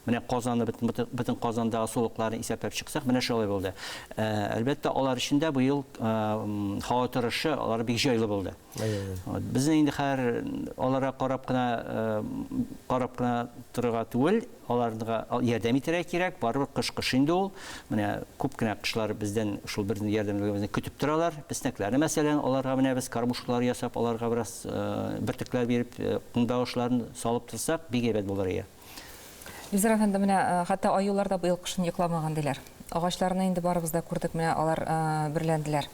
Менә Казанны бөтен бөтен Казандагы сулыкларны исәпләп чыксак, менә шулай булды. Әлбәттә, алар өчен дә быел һава торышы алар бик җайлы булды. Безнең инде хәзер аларга карап кына карап кына торырга түгел, аларга ярдәм итәргә кирәк. Барыбер кыш кыш инде ул. Менә күп кенә кошлар бездән шул безнең ярдәмлегебезне көтеп торалар. Песнәкләрне, мәсәлән, аларга менә без кормушкалар ясап, аларга бераз бөртекләр биреп, кундагышларын салып торсак, бик әйбәт булыр иде. Илзар әфәнде, менә хәтта аюлар да быел кышын йокламаган диләр. Агачларны инде барыбыз да күрдек, менә алар бөрләнделәр.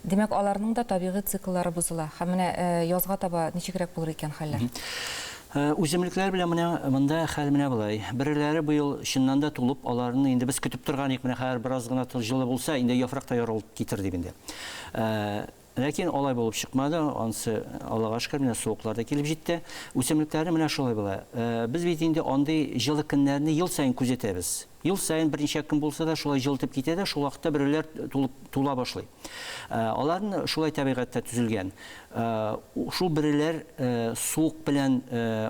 Димәк, аларның да табигый цикллары бозыла. Һәм менә язга таба ничегрәк булыр икән хәлләр? Үсемлекләр белән менә монда хәл менә болай. Береләре быел чыннан да тулып, аларны инде без көтеп торган идек, менә хәзер бераз гына җылы булса, инде яфрак та ярылып китер дип инде. Ләкин алай булып чыкмады, анысы, Аллага шөкер, менә суыклар да килеп җитте. Үсемлекләрне менә шулай була. Без бит инде андый җылы көннәрне ел саен күзәтәбез. Ел саен берничә көн булса да шулай җылытып китә дә, шул вакытта бөреләр тулып тула башлый. Аларны шулай табигатьтә төзелгән. Шул бөреләр суык белән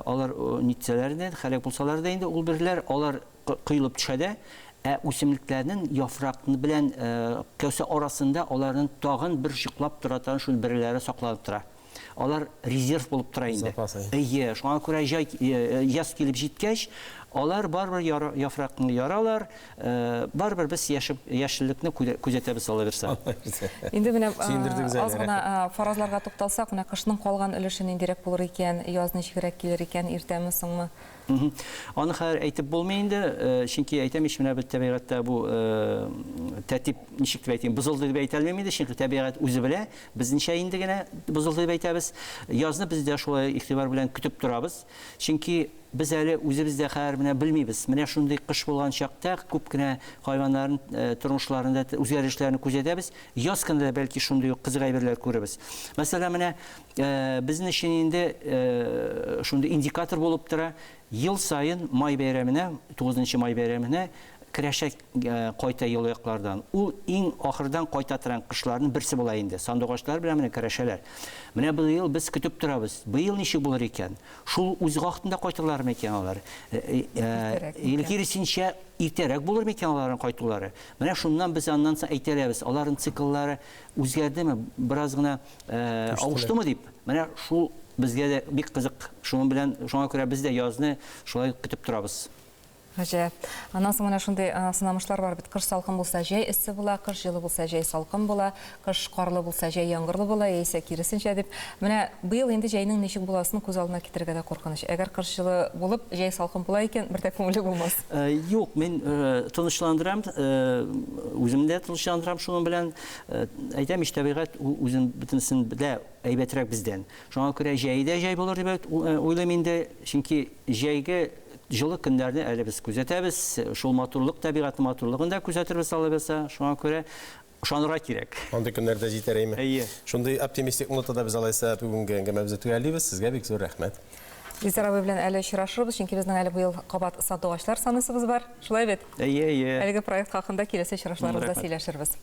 алар нитсәләр дә, һәлак булсалар да инде ул бөреләр, алар коелып төшә дә, ә үсемлекләрнең яфрак белән кәүсә арасында аларның тагын бер җоклап тора торган шул бөреләре сакланып тора. Алар резерв булып тора инде. Запас, әйе. Әйе, шуңа күрә җай, яз килеп җиткәч, алар барыбер яра, яфракны яралар, барыбер без яшеп, яшеллекне күзәтәбез алла бирса. Инде менә Сөендердегез әле, аз гына фаразларга тукталсак, менә кышның калган өлеше ниндирәк булыр икән, яз ничегрәк килер икән, иртәме, соңмы? Аны хәзер әйтеп булмый инде, чөнки әйтәм ич, менә бит табигатьтә бу тәртип, ничек дип әйтим, бозылды дип әйтә алмыйм инде, чөнки табигать үзе белә, безнеңчә инде генә бозылды дип әйтәбез. Язны без дә шулай игътибар белән көтеп торабыз, чөнки без әле үзебез дә хәзер менә белмибез. Менә шундый кыш булган чакта күп кенә хайваннарның тормышларында үзгәрешләрне күзәтәбез. Яз көне дә бәлки шундый ук кызык әйберләр күрербез. Мәсәлән, менә Безнең өчен инде шундый индикатор булып тора, ел саен май бәйрәменә, 9 май бәйрәменә керәшә кайта ел яклардан. Ул иң ахырдан кайта торган кышларның берсе була инде. Сандугачлар белән менә керәшәләр. Менә быел без көтеп торабыз. Быел ничек булыр икән? Шул үз вакытында кайтырлар микән алар? Или киресенчә, иртәрәк булыр микән аларның кайтулары? Менә шуннан без аннан соң әйтә алабыз, аларның цикллары үзгәрдеме, бераз гына авыштымы дип, менә шул безгә дә бик кызык. Шуның белән, шуңа күрә без дә язны шулай көтеп торабыз. Гаҗәп. Аннан соң менә шундый сынамышлар бар бит. Кыш салкын булса, җәй эссе була, кыш җылы булса, җәй салкын була, кыш карлы булса, җәй яңгырлы була, яисә киресенчә дип. Менә быел инде җәйнең ничек буласын күз алдына китерергә дә куркыныч. Әгәр кыш җылы булып, җәй салкын була икән, бер дә күңелле булмас. Юк, мин тынычландырам, үземне дә тынычландырам шуның белән. Әйтәм ич, табигать ул үзен бөтенесен белә, әйбәтрәк бездән. Шуңа күрә җәй дә җәй булыр дип уйлыйм инде, чөнки җәйге җылы көннәрне әле без күзәтәбез, шул матурлык, табигатьнең матурлыгын да күзәтербез алла бирса, шуңа күрә ышанырга кирәк. Андый көннәр дә җитәр, әйме? Әйе. Шундый оптимистик нотада без алайса бүгенге әңгәмәбезне төгәллибез. Сезгә бик зур рәхмәт. Илсар абый белән әле очрашырбыз, чөнки безнең әле быел кабат сандугачлар саныйсыбыз бар. Шулай бит? Әйе, әйе. Әлеге проект хакында киләсе очрашуларыбызда сөйләшербез.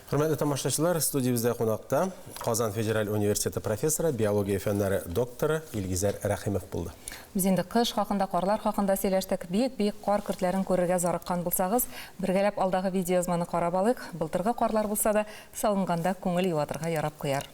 Хөрмәтле тамашачылар, студиябездә кунакта Казан федераль университеты профессоры, биология фәннәре докторы Илгизәр Рәхимов булды. Без инде кыш хакында, карлар хакында сөйләштек. Биек-биек кар көртләрен күрергә зарыккан булсагыз, бергәләп алдагы видеоязманы карап алыйк. Былтыргы карлар булса да, салынганда күңел юатырга ярап куяр.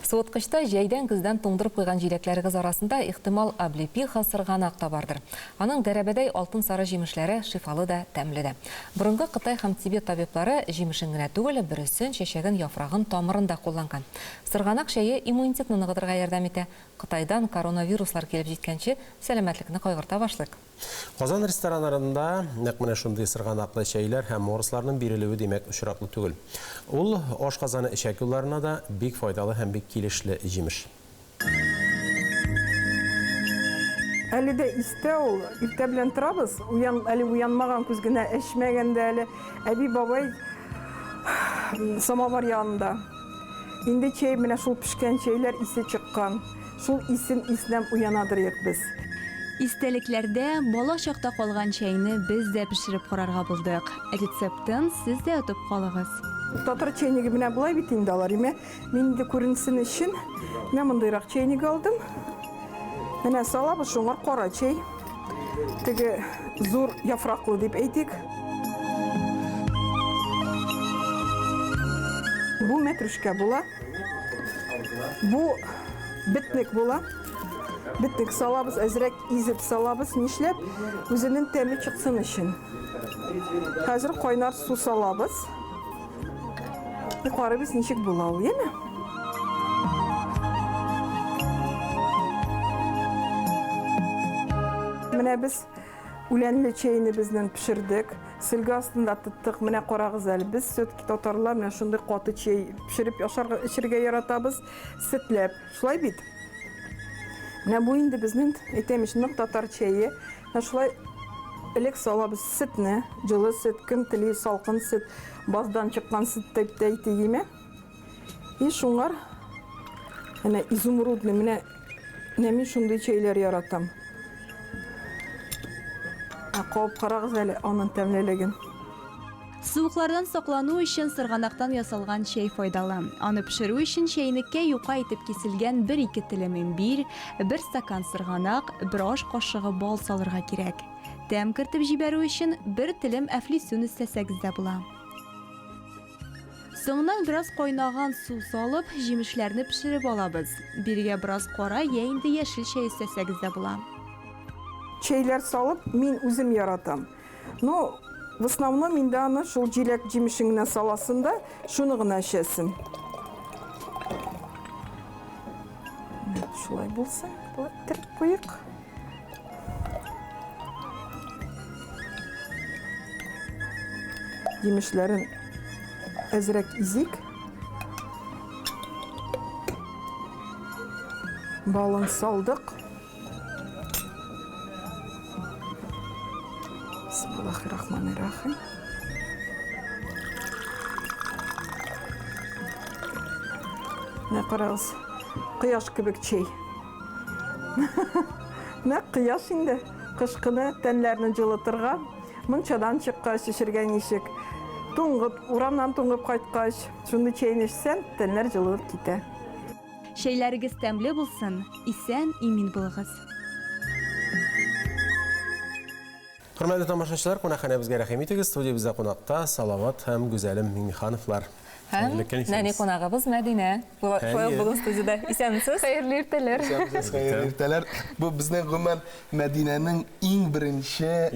Суыткычта җәйдән-көздән туңдырып куйган җиләкләрегез арасында, ихтимал, облепиха, сырганак та бардыр. Аның гәрәбәдәй алтын сары җимешләре шифалы да, тәмле дә. Борынгы Кытай һәм Тибет табиблары җимешен генә түгел, бөресен, чәчәген, яфрагын, тамырын да кулланган. Сырганак чәе иммунитетны ныгытырга ярдәм итә. Кытайдан коронавируслар килеп җиткәнче, сәламәтлекне кайгырта башлыйк. Казан рестораннарында нәкъ менә шундый сырганаклы чәйләр һәм морсларның бирелүе, димәк, очраклы түгел. Ул ашказаны-эчәк юлларына да бик файдалы һәм бик килешле җимеш. Әле дә истә ул, иртә белән торабыз, уян, әле уянмаган күз генә эчмәгән дә әле. Әби бабай самовар янында. Инде чәй, менә шул пешкән чәйләр исе чыккан. Шул исен иснәп уянадырыек без. Истәлекләрдә бала чакта калган чәйне без дә пешереп карарга булдык. Рецептын сез дә отып калыгыз. Татар чәйнеге менә болай бит инде алар, име? Мин инде күренсен өчен менә мондыйрак чәйнек алдым. Менә салабыз шуңар кара чәй. Теге зур яфраклы дип әйтик. Бу мәтрүшкә була. Бу бетнек була. Бетнек салабыз, әзрәк изеп салабыз. Нишләп? Үзенең тәме чыксын өчен. Хәзер кайнар су салабыз. Карыйбыз, ничек була ул, яме? Менә без үләнле чәйне безнең пешердек, сөлге астында тоттык. Менә карагыз әле, без все-таки татарлар менә шундый каты чәй пешереп ашарга, эчәргә яратабыз, сөтләп. Шулай бит? Менә бу инде безнең, әйтәм ич, нык татар чәе. Менә шулай элек салабыз сөтне, җылы сөт, кем тели салкын сөт, баздан чыккан сөт дип тә әйтик, И шуңар әнә изумрудный, менә менә мин шундый чәйләр яратам. Ә кабып карагыз әле аның тәмлелеген. Суыклардан саклану өчен сырганактан ясалган чәй файдалы. Аны пешерү өчен чәйнеккә юка итеп киселгән бер-ике телем имбирь, бер стакан сырганак, бер аш кашыгы бал салырга кирәк. Тәм кертеп җибәрү өчен бер телем әфлисун өстәсәгез дә була. Соңыннан бераз кайнаган су салып, җимешләрне пешереп алабыз. Бирегә бераз кара йә инде яшел чәй өстәсәгез дә була. Чәйләр салып, мин үзем яратам. Ну, в основном инде аны шул җиләк җимешен генә саласын да, шуны гына эчәсен. Шулай булсын, болай иттереп куйык. Җимешләрен әзрәк изик. Балын салдык. Бисмиллахиррахманиррахим. Менә карагыз, кояш кебек чәй. Нәкъ кояш инде. Кыш көне тәннәрне җылытырга, мунчадан чыккач эчергә ничек. Туңгып, урамнан туңгып кайткач, шундый чәйне эчсәң, тәннәр җылынып китә. Чәйләрегез тәмле булсын, исән, имин булыгыз. Хөрмәтле тамашачылар, кунакханәбезгә рәхим итегез. Студиябездә кунакта Салават һәм Гүзәлем Миңнехановлар. Һәм нәни кунагыбыз Мәдинә. Шулай ук бүген студиядә. Исәнмесез. Хәерле иртәләр. Исәнмесез, хәерле иртәләр. Бу безнең гомумән Мәдинәнең иң беренче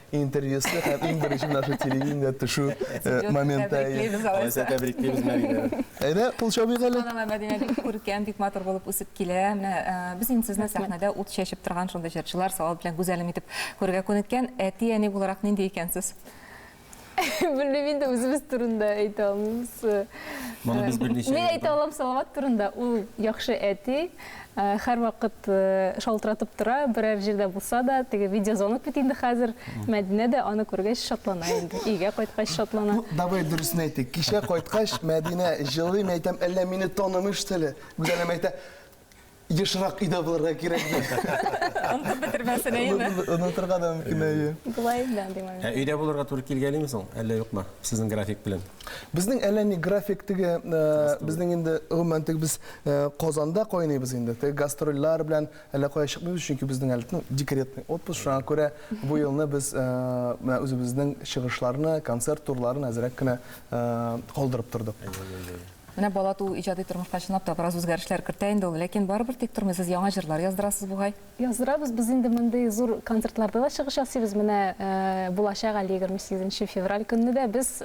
интервьюсы һәм иң беренче менә шул телевидениедә төшү моменты. Тәбриклибез алайса. Тәбриклибез Мәдинәне. Әйдә, кул чабыйк әле. Субханалла, Мәдинә бик күркәм, бик матур булып үсеп килә. Менә без инде сезне сәхнәдә ут чәчеп торган шундый җырчылар, Салават белән Гүзәлем итеп күрергә күнеккән. Әти-әни буларак нинди икәнсез? Белмим инде, үзебез турында әйтә алмыйбыз. Моны без берничә Мин әйтә алам Салават турында, ул яхшы әти, һәрвакыт шалтыратып тора, берәр җирдә булса да, теге видеозвонок бит инде хәзер. Мәдинә дә аны күргәч шатлана инде, өйгә кайткач шатлана. Ну, давай дөресен әйтик, кичә кайткач, Мәдинә җылый, мин әйтәм, әллә мине танымый что ли? Гүзәлем әйтә, Ешрак өйдә булырга кирәк ди. Онытып бетермәсен, әйеме? Онытырга да мөмкин, әйе. Болай да андый момент. Ә өйдә булырга туры килгәлиме соң, әллә юкмы, сезнең график белән? Безнең әллә ни график теге, безнең инде гомумән теге без Казанда кайныйбыз инде. Теге гастрольләр белән әллә кая чыкмыйбыз, чөнки безнең әле, ну, декретный отпуск, шуңа күрә бу елны без менә үзебезнең чыгышларны, концерт турларын әзрәк кенә калдырып тордык. Менә бала туу иҗади тормышка чынлап та бераз үзгәрешләр кертә инде ул, ләкин барыбер тик тормыйсыз, яңа җырлар яздырасыз бугай. Яздырабыз, без инде мондый зур концертларда да чыгыш ясыйбыз. Менә булачак әле 28 нче февраль көнне дә без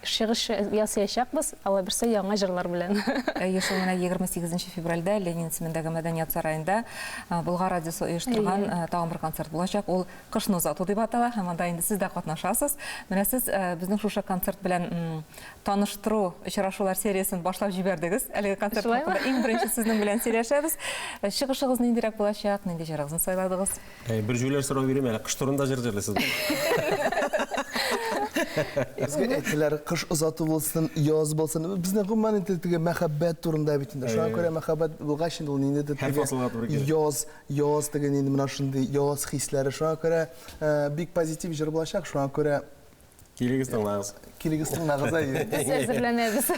чыгыш ясыячакбыз, аллабирса, яңа җырлар белән. Әйе шул, менә 28 нче февральдә Ленин исемендәге мәдәният сараенда Болгар радиосы оештырган тагын бер концерт булачак. Ул Кышны озату дип атала һәм анда инде сез дә катнашасыз. Менә сез безнең шушы концерт белән таныштыру очрашулар сериясен башлап җибәрдегез. Әлеге концерт хакында иң беренче сезнең белән сөйләшәбез. Чыгышыгыз ниндирәк булачак, нинди җырыгызны сайладыгыз? Бер җүләр сорау бирим әле, кыш турында җыр җырлыйсыз. Безгә әйттеләр, кыш озату булсын, яз булсын. Безнең гомумән инде теге мәхәббәт турында бит инде. Шуңа күрә мәхәббәт булгач инде ул ниндидер теге яз, яз теге нинди менә шундый яз хисләре. Шуңа күрә бик позитив җыр булачак. Шуңа күрә Килегез, тыңлагыз. Килегез, тыңлагыз, әйе. Без әзерләнәбез.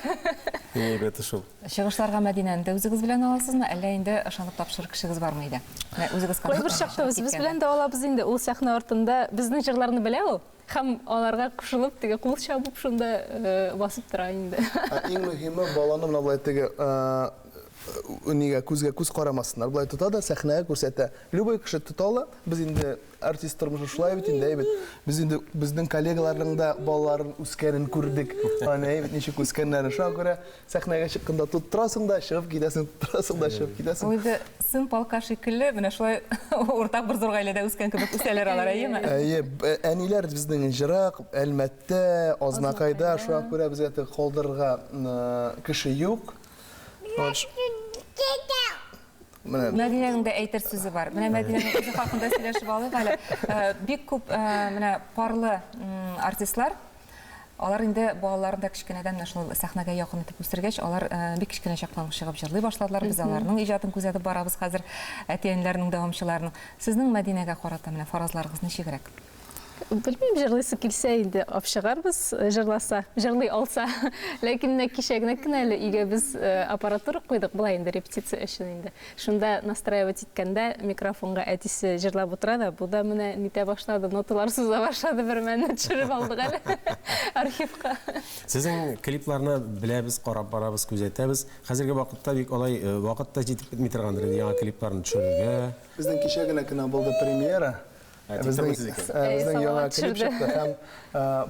Иң әйбәте шул. Чыгышларга Мәдинәне дә үзегез белән аласызмы, әллә инде ышанып тапшырыр кешегез бармы өйдә? Менә үзегез Кайбер чакта үзебез белән дә алабыз инде. Ул сәхнә артында безнең җырларны белә ул. Һәм аларга кушылып, теге кул чабып шунда басып тора инде. Иң мөһиме, баланы менә болай теге нигә күзгә күз карамасыннар. Болай тота да сәхнәгә күрсәтә. Любой кеше тота ала. Без инде артист тормышы шулай бит инде, әйбәт. Без инде безнең коллегаларның да балаларын үскәнен күрдек. Аны әйбәт ничек үскәннәрен. Шуңа күрә сәхнәгә чыкканда тоттырасың да, чыгып китәсең, тоттырасың да, чыгып китәсең. Ул инде сын полка шикелле, менә шулай уртак бер зур гаиләдә үскән кебек үсәләр алар, әйеме? Әйе, әниләр безнең җырак, Әлмәттә, Азнакайда, шуңа күрә безгә теге калдырырга кеше юк. Менә Мәдинәнең дә әйтер сүзе бар. Менә Мәдинәнең үзе хакында сөйләшеп алыйк әле. Бик күп менә парлы артистлар, алар инде балаларын да кечкенәдән менә шул сәхнәгә якын итеп үстергәч, алар бик кечкенә чактан ук чыгып җырлый башладылар. Без аларның иҗатын күзәтеп барабыз хәзер, әти-әниләренең дәвамчыларының. Сезнең Мәдинәгә карата менә фаразларыгыз ничегрәк? Белмим, җырлыйсы килсә инде, алып чыгарбыз, җырласа, җырлый алса. Ләкин менә кичәгенәк кенә әле өйгә без аппаратура куйдык, болай инде репетиция өчен инде. Шунда настраивать иткәндә микрофонга әтисе җырлап утыра да, бу да менә нитә башлады, ноталар суза башлады, бер мәлне төшереп алдык әле архивка. Сезнең клипларны беләбез, карап барабыз, күзәтәбез. Хәзерге вакытта бик алай вакыт та җитеп бетми торгандыр инде яңа клипларны төшерергә. Безнең кичә генә кенә булды премьера. Безнең, безнең яңа клип чыкты һәм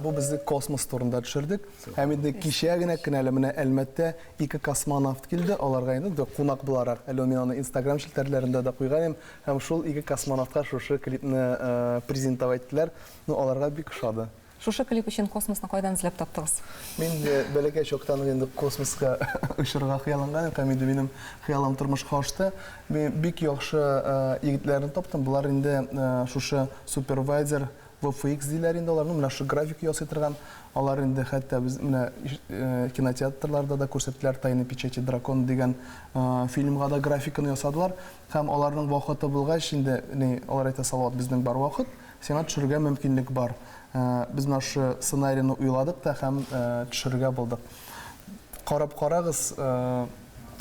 бу безне космос турында төшердек. Һәм инде кичә генә кенә әле менә Әлмәттә ике космонавт килде, аларга инде кунак буларак. Әле мин аны Instagram челтәрләрендә дә куйган идем. Һәм шул ике космонавтка шушы клипны презентовать иттеләр. Ну, аларга бик ошады. Шушы клип өчен космосны кайдан эзләп таптыгыз? Мин инде бәләкәй чактан ук инде космоска очырга хыялланган идем һәм инде минем хыялым тормышка ашты. Мин бик яхшы егетләрне таптым. Болар инде шушы супервайзер VFX диләр инде аларны, менә шушы графика ясый торган. Алар инде хәтта без менә кинотеатрларда да күрсәттеләр Тайны печати дракона дигән фильмга да графиканы ясадылар. Һәм аларның вакыты булгач инде, ни, алар әйтә, Салават, безнең бар вакыт, сиңа төшерергә мөмкинлек бар. Без менә шушы сценарийны уйладык та һәм төшерергә булдык. Карап карагыз.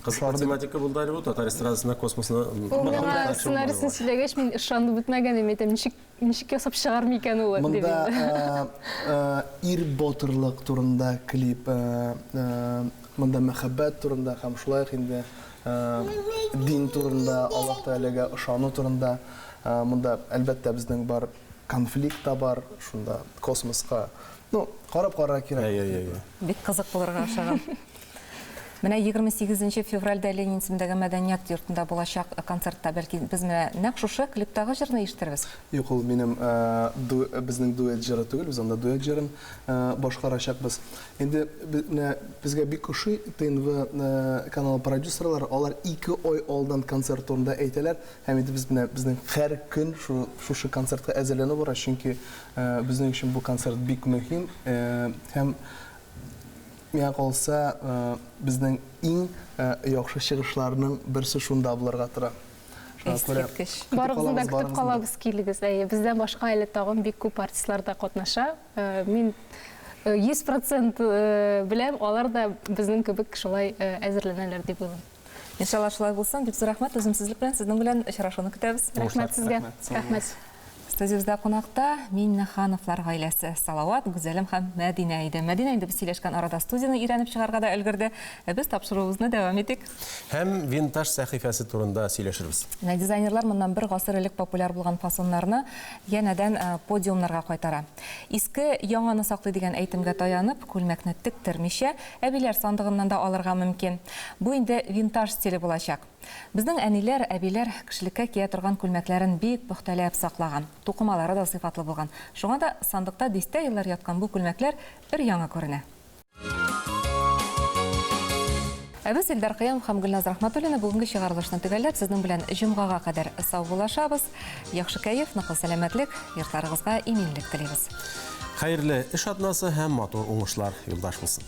Кызыклы тематика булды әле бу, татар эстрадасында космосны. Ул миңа сценарийсын сөйләгәч, мин ышанып бетмәгән идем, әйтәм, ничек, ничек ясап чыгар микән ул, дип. Монда ир батырлык турында клип, монда мәхәббәт турында һәм шулай ук инде дин турында, Аллаһ Тәгаләгә ышану турында. Монда, әлбәттә, безнең бар Конфликт та бар шунда, космоска. Ну, карап карарга кирәк. Әйе, әйе, әйе. Бик кызык булырга ошаган. Менә 28 февральдә Ленин исемендәге мәдәният йортында булачак концертта бәлки без менә нәкъ шушы клиптагы җырны ишетербез. Юк, ул минем безнең дуэт җыры түгел, без анда дуэт җырын башкарачакбыз. Инде менә безгә бик ошый ТНВ каналы продюсерлары, алар 2 ай алдан концерт турында әйтәләр. Һәм инде без менә безнең һәр көн шушы концертка әзерләнү бара, чөнки безнең өчен бу концерт бик мөһим. Һәм миңа калса, безнең иң яхшы чыгышларның берсе шунда булырга тора. Шуңа күрә Искиткеч. Барыгызны да көтеп калабыз, килегез. Әйе, бездән башка әле тагын бик күп артистлар да катнаша. Мин 100 процент беләм, алар да безнең кебек шулай әзерләнәләр дип уйлыйм. Иншалла шулай булсын. Бик зур рәхмәт. Түземсезлек белән сезнең белән очрашуны көтәбез. Рәхмәт сезгә. Рәхмәт. Студиябездә кунакта Миннехановлар гаиләсе Салават, Гүзәлем һәм Мәдинә иде. Мәдинә инде без сөйләшкән арада студияне өйрәнеп чыгарга да өлгерде. Ә без тапшыруыбызны дәвам итик. Һәм винтаж сәхифәсе турында сөйләшербез. Менә дизайнерлар моннан бер гасыр элек популяр булган фасоннарны янәдән подиумнарга кайтара. Иске яңаны саклый дигән әйтемгә таянып, күлмәкне тектермичә, әбиләр сандыгыннан да алырга мөмкин. Бу инде винтаж стиле булачак. Безнең әниләр, әбиләр кешелеккә кия торган күлмәкләрен бик пөхтәләп саклаган. Тукымалары да сыйфатлы булган. Шуңа да сандыкта дистә еллар яткан бу күлмәкләр өр-яңа күренә. Ә без, Илдар Кыямов һәм Гөлназ Рәхмәтуллина, бүгенге чыгарылышны төгәлләп, сезнең белән җомгага кадәр саубуллашабыз. Яхшы кәеф, ныклы сәламәтлек, йортларыгызга иминлек телибез. Хәерле эш атнасы һәм матур уңышлар юлдаш булсын!